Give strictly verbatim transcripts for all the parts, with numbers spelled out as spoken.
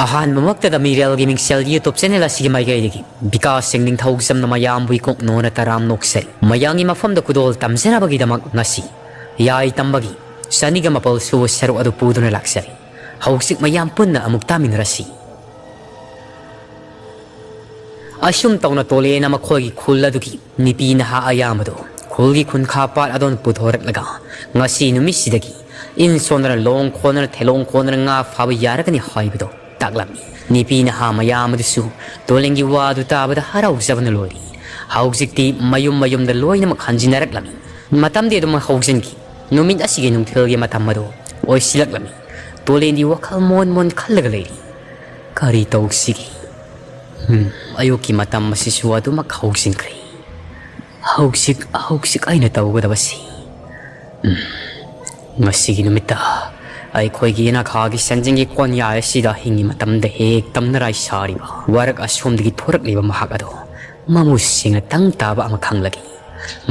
ꯑꯍꯥꯟꯕꯃꯛꯇꯗ ꯃꯤꯔꯦꯜꯒꯤ ꯃꯤꯡꯁꯦꯜ YouTube channel ꯑꯁꯤꯒꯤ ꯃꯥꯏꯀꯩꯗꯒꯤ ꯕꯤꯀꯥꯁ ꯁꯤꯡ ꯅꯤꯡꯊꯧꯖꯝꯅ ꯃꯌꯥꯝꯕꯨ ꯏꯀꯣꯛ ꯅꯣꯟꯅ ꯇꯔꯥꯝ ꯅꯣꯛꯆꯔꯤ꯫ ꯃꯌꯥꯝꯒꯤ ꯃꯐꯝꯗ ꯈꯨꯗꯣꯜ ꯇꯝꯖꯅꯕꯒꯤꯗꯃꯛ ꯉꯁꯤ ꯌꯥꯏ ꯇꯝꯕꯒꯤ ꯆꯅꯤꯒ ꯃꯥꯄꯜ ꯁꯨꯕ ꯁꯔꯨꯛ ꯑꯗꯨ ꯄꯨꯗꯨꯅ ꯂꯥꯛꯆꯔꯤ꯫ ꯍꯧꯖꯤꯛ ꯃꯌꯥꯝ ꯄꯨꯟꯅ ꯑꯃꯨꯛ ꯇꯥꯃꯤꯟꯅꯔꯁꯤ꯫ ꯑꯁꯨꯝ ꯇꯧꯅ ꯇꯣꯂꯦꯅ ꯃꯈꯣꯏꯒꯤ ꯈꯨꯜ ꯑꯗꯨꯒꯤ ꯅꯨꯄꯤ ꯅꯍꯥ ꯑꯌꯥꯝꯕꯗꯣ ꯈꯨꯜꯒꯤ ꯈꯨꯟꯈꯥ ꯄꯥꯠ ꯑꯗꯣꯝ ꯄꯨꯊꯣꯔꯛꯂꯒ ꯉꯁꯤ ꯅꯨꯃꯤꯠꯁꯤꯗꯒꯤ ꯏꯟ ꯁꯣꯟꯗꯅ ꯂꯣꯡ ꯈꯣꯟꯗꯅ ꯊꯦꯂꯣꯡ ꯈꯣꯟꯗꯅ ꯉꯥ ꯐꯥꯕ ꯌꯥꯔꯒꯅꯤ ꯍꯥꯏꯕꯗꯣ ꯇꯥꯛꯂꯝꯃꯤ꯫ ꯅꯨꯄꯤ ꯅꯍꯥ ꯃꯌꯥꯝ ꯑꯗꯨꯁꯨ ꯇꯣꯂꯦꯟꯒꯤ ꯋꯥ ꯑꯗꯨ ꯇꯥꯕꯗ ꯍꯔꯥꯎꯖꯕꯅ ꯂꯣꯏꯔꯤ꯫ ꯍꯧꯖꯤꯛꯇꯤ ꯃꯌꯨꯝ ꯃꯌꯨꯝꯗ ꯂꯣꯏꯅꯃꯛ ꯍꯟꯖꯤꯟꯅꯔꯛꯂꯝꯃꯤ꯫ ꯃꯇꯝꯗꯤ ꯑꯗꯨꯝ ꯍꯧꯖꯤꯟꯈꯤ꯫ ꯅꯨꯃꯤꯠ ꯑꯁꯤꯒꯤ ꯅꯨꯡꯊꯤꯜꯒꯤ ꯃꯇꯝ ꯑꯗꯨ ꯑꯣꯏꯁꯤꯜꯂꯛꯂꯝꯃꯤ꯫ ꯇꯣꯂꯦꯟꯗꯤ ꯋꯥꯈꯜ ꯃꯣꯟ ꯃꯣꯟ ꯈꯜꯂꯒ ꯂꯩꯔꯤ꯫ ꯀꯔꯤ ꯇꯧꯁꯤꯒꯦ? ꯎꯝ, ꯑꯌꯨꯛꯀꯤ ꯃꯇꯝ ꯑꯁꯤꯁꯨ ꯑꯗꯨꯃꯛ ꯍꯧꯖꯤꯟꯈ꯭ꯔꯦ꯫ ꯍꯧꯖꯤꯛ, ꯍꯧꯖꯤꯛ ꯑꯩꯅ ꯇꯧꯒꯗꯕꯁꯤ, ꯎꯝ, ꯉꯁꯤꯒꯤ ꯅꯨꯃꯤꯠꯇ ꯑꯩꯈꯣꯏꯒꯤ ꯌꯦꯅꯈꯥꯒꯤ ꯁꯦꯟꯖꯦꯡꯒꯤ ꯀꯣꯟꯌꯥꯏ ꯑꯁꯤꯗ ꯍꯤꯡꯉꯤ ꯃꯇꯝꯗ ꯍꯦꯛ ꯇꯝꯅꯔꯥꯏ ꯁꯥꯔꯤꯕ ꯋꯥꯔꯛ ꯑꯁꯣꯝꯗꯒꯤ ꯊꯣꯔꯛꯂꯤꯕ ꯃꯍꯥꯛ ꯑꯗꯣ ꯃꯃꯨ ꯁꯦꯡꯅ ꯇꯪ ꯇꯥꯕ ꯑꯃ ꯈꯪꯂꯒꯦ꯫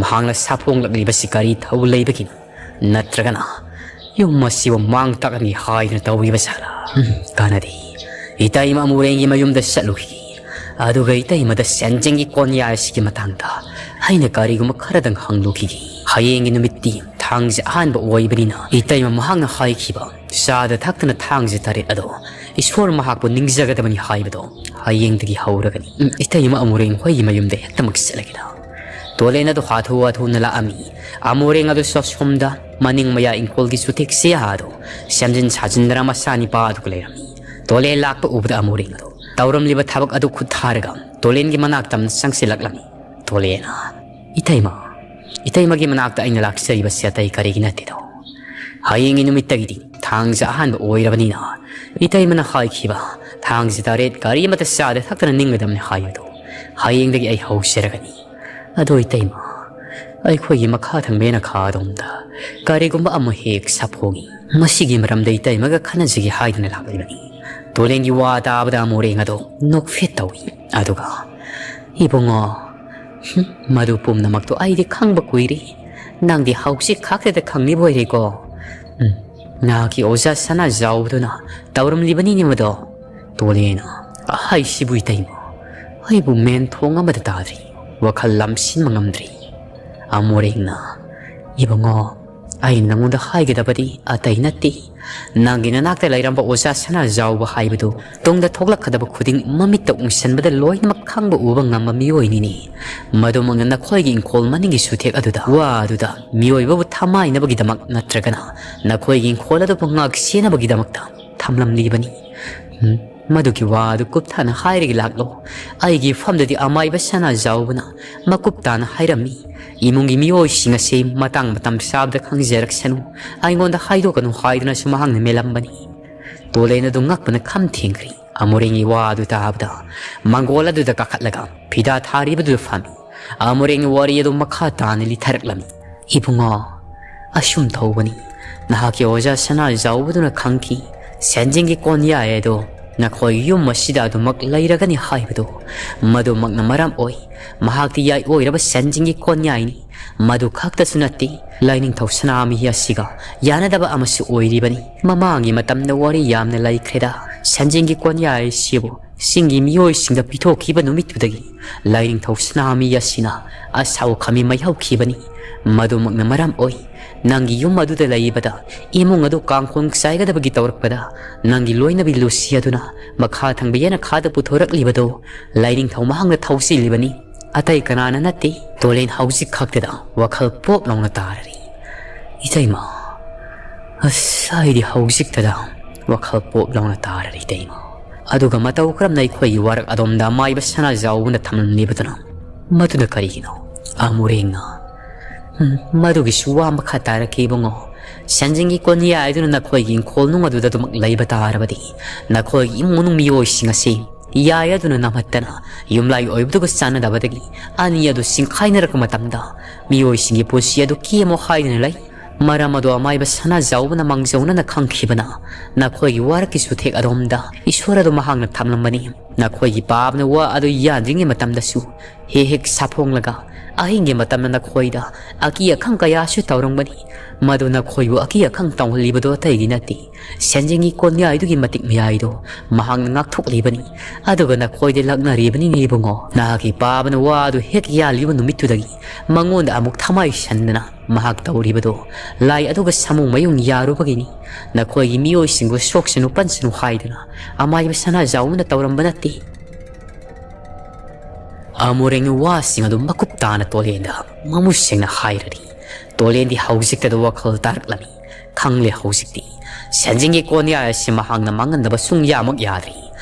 ꯃꯍꯥꯛꯅ ꯁꯥꯐꯣꯡꯂꯛꯂꯤꯕꯁꯤ ꯀꯔꯤ ꯊꯧ ꯂꯩꯕꯒꯤꯅꯣ? ꯅꯠꯇ꯭ꯔꯒꯅ ꯌꯨꯝ ꯑꯁꯤꯕꯨ ꯃꯥꯡ ꯇꯥꯛꯍꯟꯒꯦ ꯍꯥꯏꯗꯨꯅ ꯇꯧꯔꯤꯕ ꯖꯥꯠꯂꯥ? ꯎꯝ, ꯀꯥꯟꯅꯗꯦ꯫ ꯏꯇꯩꯃ ꯑꯃꯨꯔꯦꯡꯒꯤ ꯃꯌꯨꯝꯗ ꯆꯠꯂꯨꯈꯤꯒꯦ꯫ ꯑꯗꯨꯒ ꯏꯇꯩꯃꯗ ꯁꯦꯟꯖꯦꯡꯒꯤ ꯀꯣꯟꯌꯥ ꯑꯁꯤꯒꯤ ꯃꯇꯥꯡꯗ ꯑꯩꯅ ꯀꯔꯤꯒꯨꯝꯕ ꯈꯔꯗꯪ ꯍꯪꯂꯨꯈꯤꯒꯦ꯫ ꯍꯌꯦꯡꯒꯤ ꯅꯨꯃꯤꯠꯇꯤ ꯊꯥꯡꯖ ꯑꯍꯥꯟꯕ ꯑꯣꯏꯕꯅꯤꯅ ꯏꯇꯩꯃ ꯃꯍꯥꯛꯅ ꯍꯥꯏꯈꯤꯕ ꯆꯥꯗ ꯊꯛꯇꯅ ꯊꯥꯡꯖ ꯇꯔꯦꯠ ꯑꯗꯣ ꯏꯁꯣꯔ ꯃꯍꯥꯛꯄꯨ ꯅꯤꯡꯖꯒꯗꯕꯅꯤ ꯍꯥꯏꯕꯗꯣ ꯍꯌꯦꯡꯗꯒꯤ ꯍꯧꯔꯒꯅꯤ꯫ ꯎꯝ, ꯏꯇꯩꯃ ꯑꯃꯨꯔꯦꯡ ꯍꯣꯏꯒꯤ ꯃꯌꯨꯝꯗ ꯍꯦꯛꯇꯃꯛ ꯆꯠꯂꯒꯦꯗ꯫ ꯇꯣꯂꯦꯟ ꯑꯗꯨ ꯍꯥꯊꯨ ꯍꯥꯊꯨꯅ ꯂꯥꯛꯑꯝꯃꯤ꯫ ꯑꯃꯣꯔꯦꯡ ꯑꯗꯨꯁꯨ ꯑꯁꯣꯝꯗ ꯃꯅꯤꯡ ꯃꯌꯥ ꯏꯪꯈꯣꯜꯒꯤ ꯆꯨꯊꯦꯛ ꯆꯤꯌꯥ ꯑꯗꯨ ꯁꯦꯝꯖꯤꯟ ꯁꯥꯖꯤꯟꯗꯅ ꯃꯆꯥꯅꯤꯄꯥ ꯑꯗꯨꯒ ꯂꯩꯔꯝꯃꯤ꯫ ꯇꯣꯂꯦꯟ ꯂꯥꯛꯄ ꯎꯕꯗ ꯑꯃꯣꯔꯦꯡ ꯑꯗꯨ ꯇꯧꯔꯝꯂꯤꯕ ꯊꯕꯛ ꯑꯗꯨ ꯈꯨꯠ ꯊꯥꯔꯒ ꯇꯣꯂꯦꯟꯒꯤ ꯃꯅꯥꯛꯇ ꯑꯃ ꯆꯪꯁꯤꯜꯂꯛꯂꯝꯃꯤ꯫ ꯇꯣꯂꯦꯟ, ꯏꯇꯩꯃ, ꯏꯇꯩꯃꯒꯤ ꯃꯅꯥꯛꯇ ꯑꯩꯅ ꯂꯥꯛꯆꯔꯤꯕꯁꯤ ꯑꯇꯩ ꯀꯔꯤꯒꯤ ꯅꯠꯇꯦꯗꯣ꯫ ꯍꯌꯦꯡꯒꯤ ꯅꯨꯃꯤꯠꯇꯒꯤꯗꯤ ꯊꯥꯡꯖ ꯑꯍꯥꯟꯕ ꯑꯣꯏꯔꯕꯅꯤꯅ ꯏꯇꯩꯃꯅ ꯍꯥꯏꯈꯤꯕ ꯊꯥꯡꯖ ꯇꯔꯦꯠ ꯀꯔꯤ ꯑꯃꯠꯇ ꯆꯥꯗ ꯊꯛꯇꯅ ꯅꯤꯡꯒꯗꯕꯅꯤ ꯍꯥꯏꯕꯗꯨ ꯍꯌꯦꯡꯗꯒꯤ ꯑꯩ ꯍꯧꯖꯔꯒꯅꯤ꯫ ꯑꯗꯣ ꯏꯇꯩꯃ, ꯑꯩꯈꯣꯏꯒꯤ ꯃꯈꯥ ꯊꯪꯕ ꯌꯦꯅꯈꯥ ꯑꯗꯣꯝꯗ ꯀꯔꯤꯒꯨꯝꯕ ꯑꯃ ꯍꯦꯛ ꯁꯥꯐꯣꯡꯏ꯫ ꯃꯁꯤꯒꯤ ꯃꯔꯝꯗ ꯏꯇꯩꯃꯒ ꯈꯟꯅꯖꯒꯦ ꯍꯥꯏꯗꯨꯅ ꯂꯥꯛꯂꯤꯕꯅꯤ꯫ ꯇꯣꯂꯦꯟꯒꯤ ꯋꯥ ꯇꯥꯕꯗ ꯑꯃꯣꯔꯦꯡ ꯑꯗꯣ ꯅꯣꯛꯐꯦꯠ ꯇꯧꯏ꯫ ꯑꯗꯨꯒ, "ꯏꯕꯨꯡꯉꯣ, ꯍꯨꯝ, ꯃꯗꯨ ꯄꯨꯝꯅꯃꯛꯇꯣ ꯑꯩꯗꯤ ꯈꯪꯕ ꯀꯨꯏꯔꯦ꯫ ꯅꯪꯗꯤ ꯍꯧꯖꯤꯛ ꯈꯛꯇꯗ ꯈꯪꯂꯤꯕ ꯑꯣꯏꯔꯦꯀꯣ?" "ꯎꯝ, ꯅꯍꯥꯛꯀꯤ ꯑꯣꯖꯥ ꯁꯅꯥꯖꯥꯎꯕꯗꯨꯅ ꯇꯧꯔꯝꯂꯤꯕꯅꯤꯅꯦ ꯃꯗꯣ꯫ ꯇꯣꯂꯦꯅ, "ꯑꯍꯩꯁꯤꯕꯨ ꯏꯇꯩꯃ, ꯑꯩꯕꯨ ꯃꯦꯟ ꯊꯣꯡ ꯑꯃꯗ ꯇꯥꯗ꯭ꯔꯤ, ꯋꯥꯈꯜ ꯂꯝꯁꯤꯟꯕ ꯉꯝꯗ꯭ꯔꯤ꯫" ꯑꯃꯣꯔꯦꯡꯅ, "ꯏꯕꯨꯡꯉꯣ, ꯑꯩ ꯅꯉꯣꯟꯗ ꯍꯥꯏꯒꯗꯕꯗꯤ ꯑꯇꯩ ꯅꯠꯇꯦ꯫ ꯅꯪꯒꯤ ꯅꯅꯥꯛꯇ ꯂꯩꯔꯝꯕ ꯑꯣꯖꯥ ꯁꯅꯥꯖꯥꯎꯕ ꯍꯥꯏꯕꯗꯨ ꯇꯨꯡꯗ ꯊꯣꯛꯂꯛꯀꯗꯕ ꯈꯨꯗꯤꯡ ꯃꯃꯤꯠꯇ ꯎꯁꯟꯕꯗ ꯂꯣꯏꯅꯃꯛ ꯈꯪꯕ ꯎꯕ ꯉꯝꯕ ꯃꯤꯑꯣꯏꯅꯤꯅꯦ꯫ ꯃꯗꯨꯃꯛꯅ ꯅꯈꯣꯏꯒꯤ ꯏꯪꯈꯣꯜ ꯃꯅꯤꯡꯒꯤ ꯆꯨꯊꯦꯛ ꯑꯗꯨꯗ, ꯋꯥ ꯑꯗꯨꯗ ꯃꯤꯑꯣꯏꯕꯕꯨ ꯊꯃꯥꯏꯅꯕꯒꯤꯗꯃꯛ ꯅꯠꯇ꯭ꯔꯒꯅ ꯅꯈꯣꯏꯒꯤ ꯏꯪꯈꯣꯜ ꯑꯗꯨꯕꯨ ꯉꯥꯛ ꯁꯦꯟꯅꯕꯒꯤꯗꯃꯛꯇ ꯊꯝꯂꯝꯂꯤꯕꯅꯤ꯫ ꯎꯝ, ꯃꯗꯨꯒꯤ ꯋꯥ ꯑꯗꯨ ꯀꯨꯞꯊꯅ ꯍꯥꯏꯔꯒ ꯂꯥꯛꯂꯣ꯫ ꯑꯩꯒꯤ ꯏꯐꯝꯗꯗꯤ ꯑꯃꯥꯏꯕ ꯁꯅꯥꯖꯥꯎꯕꯅ ꯃꯀꯨꯞ ꯇꯥꯅ ꯍꯥꯏꯔꯝꯃꯤ꯫ ꯏꯃꯨꯡꯒꯤ ꯃꯤꯑꯣꯏꯁꯤꯡ ꯑꯁꯤ ꯃꯇꯥꯡ ꯃꯇꯝ ꯆꯥꯕꯗ ꯈꯪꯖꯔꯛꯁꯅꯨ, ꯑꯩꯉꯣꯟꯗ ꯍꯥꯏꯗꯣꯛꯀꯅꯨ ꯍꯥꯏꯗꯨꯅꯁꯨ ꯃꯍꯥꯛꯅ ꯃꯦꯜꯂꯝꯕꯅꯤ꯫" ꯇꯣꯂꯦꯟ ꯑꯗꯨ ꯉꯛꯄꯅ ꯈꯝ ꯊꯦꯡꯈ꯭ꯔꯤ꯫ ꯑꯃꯣꯔꯦꯡꯒꯤ ꯋꯥ ꯑꯗꯨ ꯇꯥꯕꯗ ꯃꯪꯒꯣꯜ ꯑꯗꯨꯗ ꯀꯥꯈꯠꯂꯒ ꯐꯤꯗꯥ ꯊꯥꯔꯤꯕꯗꯨꯗ ꯐꯝꯃꯤ꯫ ꯑꯃꯣꯔꯦꯡꯒꯤ ꯋꯥꯔꯤ ꯑꯗꯨ ꯃꯈꯥ ꯇꯥꯅ ꯂꯤꯊꯔꯛꯂꯝꯃꯤ꯫ "ꯏꯕꯨꯡꯉꯣ, ꯑꯁꯨꯝ ꯇꯧꯕꯅꯤ꯫ ꯅꯍꯥꯛꯀꯤ ꯑꯣꯖꯥ ꯁꯅꯥꯖꯥꯎꯕꯗꯨꯅ ꯈꯪꯈꯤ, ꯁꯦꯟꯖꯦꯡꯒꯤ ꯀꯣꯟꯌꯥꯏ ꯑꯗꯣ ꯅꯈꯣꯏ ꯌꯨꯝ ꯑꯁꯤꯗ ꯑꯗꯨꯃꯛ ꯂꯩꯔꯒꯅꯤ ꯍꯥꯏꯕꯗꯨ꯫ ꯃꯗꯨꯃꯛꯅ ꯃꯔꯝ ꯑꯣꯏ ꯃꯍꯥꯛꯇꯤ ꯌꯥꯏ ꯑꯣꯏꯔꯕ ꯁꯦꯟꯖꯦꯡꯒꯤ ꯀꯣꯟꯌꯥꯏꯅꯤ꯫ ꯃꯗꯨ ꯈꯛꯇꯁꯨ ꯅꯠꯇꯦ, ꯂꯥꯏꯅꯤꯡꯊꯧ ꯁꯅꯥꯃꯍꯤ ꯑꯁꯤꯒ ꯌꯥꯅꯗꯕ ꯑꯃꯁꯨ ꯑꯣꯏꯔꯤꯕꯅꯤ꯫ ꯃꯃꯥꯡꯒꯤ ꯃꯇꯝꯗ ꯋꯥꯔꯤ ꯌꯥꯝꯅ ꯂꯩꯈ꯭ꯔꯦꯗ꯫ ꯁꯦꯟꯖꯦꯡꯒꯤ ꯀꯣꯟꯌꯥꯏ ꯑꯁꯤꯕꯨ ꯆꯤꯡꯒꯤ ꯃꯤꯑꯣꯏꯁꯤꯡꯗ ꯄꯤꯊꯣꯛꯈꯤꯕ ꯅꯨꯃꯤꯠꯇꯨꯗꯒꯤ ꯂꯥꯏꯅꯤꯡꯊꯧ ꯁꯅꯥꯃꯍꯤ ꯑꯁꯤꯅ ꯑꯁꯥꯎ ꯈꯥꯃꯤ ꯃꯩ ꯍꯧꯈꯤꯕꯅꯤ꯫ ꯃꯗꯨꯃꯛꯅ ꯃꯔꯝ ꯑꯣꯏ ꯅꯪꯒꯤ ꯌꯨꯝ ꯑꯗꯨꯗ ꯂꯩꯕꯗ ꯏꯃꯨꯡ ꯑꯗꯨ ꯀꯥꯡꯈꯣꯡ ꯆꯥꯏꯒꯗꯕꯒꯤ ꯇꯧꯔꯛꯄꯗ ꯅꯪꯒꯤ ꯂꯣꯏꯅꯕꯤ ꯂꯨꯁꯤ ꯑꯗꯨꯅ ꯃꯈꯥ ꯊꯪꯕ ꯌꯦꯅꯈꯥꯗ ꯄꯨꯊꯣꯔꯛꯂꯤꯕꯗꯨ ꯂꯥꯏꯅꯤꯡꯊꯧ ꯃꯍꯥꯛꯅ ꯊꯧꯁꯤꯜꯂꯤꯕꯅꯤ꯫ ꯑꯇꯩ ꯀꯅꯥꯅ ꯅꯠꯇꯦ꯫" ꯇꯣꯂꯦꯟ ꯍꯧꯖꯤꯛ ꯈꯛꯇꯗ ꯋꯥꯈꯜ ꯄꯣꯞ ꯂꯥꯎꯅ ꯇꯥꯔꯔꯤ꯫ "ꯏꯇꯩꯃ, ꯑꯁ, ꯑꯩꯗꯤ ꯍꯧꯖꯤꯛꯇꯗ ꯋꯥꯈꯜ ꯄꯣꯞ ꯂꯥꯎꯅ ꯇꯥꯔꯔꯤ ꯏꯇꯩꯃ꯫ ꯑꯗꯨꯒ ꯃꯇꯧ ꯀꯔꯝꯅ ꯑꯩꯈꯣꯏꯒꯤ ꯋꯥꯔꯛ ꯑꯗꯣꯝꯗ ꯑꯃꯥꯏꯕ ꯁꯅꯥꯖꯥꯎꯕꯅ ꯊꯝꯂꯝꯂꯤꯕꯗꯨꯅ ꯃꯗꯨꯅ ꯀꯔꯤꯒꯤꯅꯣ?" ꯑꯃꯨꯔꯦꯡꯅ, "ꯎꯝ, ꯃꯗꯨꯒꯤꯁꯨ ꯋꯥ ꯃꯈꯥ ꯇꯥꯔꯛꯀꯦ ꯏꯕꯨꯡꯉꯣ꯫ ꯁꯦꯟꯖꯦꯡꯒꯤ ꯀꯣꯟꯌꯥꯏꯗꯨꯅ ꯅꯈꯣꯏꯒꯤ ꯏꯪꯈꯣꯜ ꯅꯨꯡ ꯑꯗꯨꯗ ꯑꯗꯨꯃꯛ ꯂꯩꯕ ꯇꯥꯔꯕꯗꯤ ꯅꯈꯣꯏꯒꯤ ꯏꯃꯨꯡ ꯃꯅꯨꯡ ꯃꯤꯑꯣꯏꯁꯤꯡ ꯑꯁꯤ ꯌꯥꯏ ꯑꯗꯨꯅ ꯅꯝꯍꯠꯇꯅ ꯌꯨꯝꯂꯥꯏ ꯑꯣꯏꯕꯗꯨꯒ ꯆꯥꯟꯅꯗꯕꯗꯒꯤ ꯑꯅꯤ ꯑꯗꯨ ꯆꯤꯡꯈꯥꯏꯅꯔꯛꯄ ꯃꯇꯝꯗ ꯃꯤꯑꯣꯏꯁꯤꯡꯒꯤ ꯄꯨꯟꯁꯤ ꯑꯗꯨ ꯀꯤꯃꯣ ꯍꯥꯏꯗꯨꯅ ꯂꯩ꯫ ꯃꯔꯝ ꯑꯗꯨ ꯑꯃꯥꯏꯕ ꯁꯅꯥꯖꯥꯎꯕꯅ ꯃꯥꯡꯖꯧꯅꯅ ꯈꯪꯈꯤꯕꯅ ꯅꯈꯣꯏꯒꯤ ꯋꯥꯔꯛꯀꯤ ꯆꯨꯊꯦꯛ ꯑꯗꯣꯝꯗ ꯏꯁꯣꯔ ꯑꯗꯨ ꯃꯍꯥꯛꯅ ꯊꯝꯂꯝꯕꯅꯤ꯫ ꯅꯈꯣꯏꯒꯤ ꯄꯥꯞꯅ ꯋꯥ ꯑꯗꯨ ꯌꯥꯟꯗ꯭ꯔꯤꯉꯩ ꯃꯇꯝꯗꯁꯨ ꯍꯦꯛ ꯍꯦꯛ ꯁꯥꯐꯣꯡꯂꯒ ꯑꯍꯤꯡꯒꯤ ꯃꯇꯝꯗ ꯅꯈꯣꯏꯗ ꯑꯀꯤ ꯑꯈꯪ ꯀꯌꯥꯁꯨ ꯇꯧꯔꯝꯒꯅꯤ꯫ ꯃꯗꯨ ꯅꯈꯣꯏꯕꯨ ꯑꯀꯤ ꯑꯈꯪ ꯇꯧꯍꯜꯂꯤꯕꯗꯨ ꯑꯇꯩꯒꯤ ꯅꯠꯇꯦ, ꯁꯦꯟꯖꯦꯡꯒꯤ ꯀꯣꯟꯌꯥꯏꯗꯨꯒꯤ ꯃꯇꯤꯛ ꯃꯌꯥꯏꯗꯨ ꯃꯍꯥꯛꯅ ꯉꯥꯛꯊꯣꯛꯂꯤꯕꯅꯤ꯫ ꯑꯗꯨꯒ ꯅꯈꯣꯏꯗ ꯂꯛꯅꯔꯤꯕꯅꯤꯅꯦ ꯏꯕꯨꯡꯉꯣ꯫ ꯅꯍꯥꯛꯀꯤ ꯄꯥꯕꯅ ꯋꯥ ꯑꯗꯨ ꯍꯦꯛ ꯌꯥꯜꯂꯤꯕ ꯅꯨꯃꯤꯠꯇꯨꯗꯒꯤ ꯃꯉꯣꯟꯗ ꯑꯃꯨꯛ ꯊꯃꯥꯏ ꯁꯟꯗꯅ ꯃꯍꯥꯛ ꯇꯧꯔꯤꯕꯗꯨ, ꯂꯥꯏ ꯑꯗꯨꯒ ꯁꯥꯃꯨ ꯃꯌꯨꯡ ꯌꯥꯔꯨꯕꯒꯤꯅꯤ꯫ ꯅꯈꯣꯏꯒꯤ ꯃꯤꯑꯣꯏꯁꯤꯡꯕꯨ ꯁꯣꯛꯁꯅꯨ ꯄꯟꯁꯅꯨ ꯍꯥꯏꯗꯨꯅ ꯑꯃꯥꯏꯕ ꯁꯅꯥꯖꯥꯎꯕꯅ ꯇꯧꯔꯝꯕ ꯅꯠꯇꯦ꯫ ꯑꯃꯨꯔꯦꯡꯅ ꯋꯥꯁꯤꯡ ꯑꯗꯨ ꯃꯀꯨꯞ ꯇꯥꯅ ꯇꯣꯂꯦꯟꯗ ꯃꯃꯨꯠ ꯁꯦꯡꯅ ꯍꯥꯏꯔꯔꯤ꯫ ꯇꯣꯂꯦꯟꯗꯤ ꯍꯧꯖꯤꯛꯇꯗ ꯋꯥꯈꯜ ꯇꯥꯔꯛꯂꯝꯃꯤ꯫ ꯈꯪꯂꯦ ꯍꯧꯖꯤꯛꯇꯤ꯫ ꯁꯦꯟꯖꯤꯡꯒꯤ ꯀꯣꯟꯌꯥꯏ ꯑꯁꯤ ꯃꯍꯥꯛꯅ ꯃꯥꯡꯍꯟꯗꯕ ꯁꯨꯡꯌꯥꯃꯛ ꯌꯥꯗ꯭ꯔꯤ꯫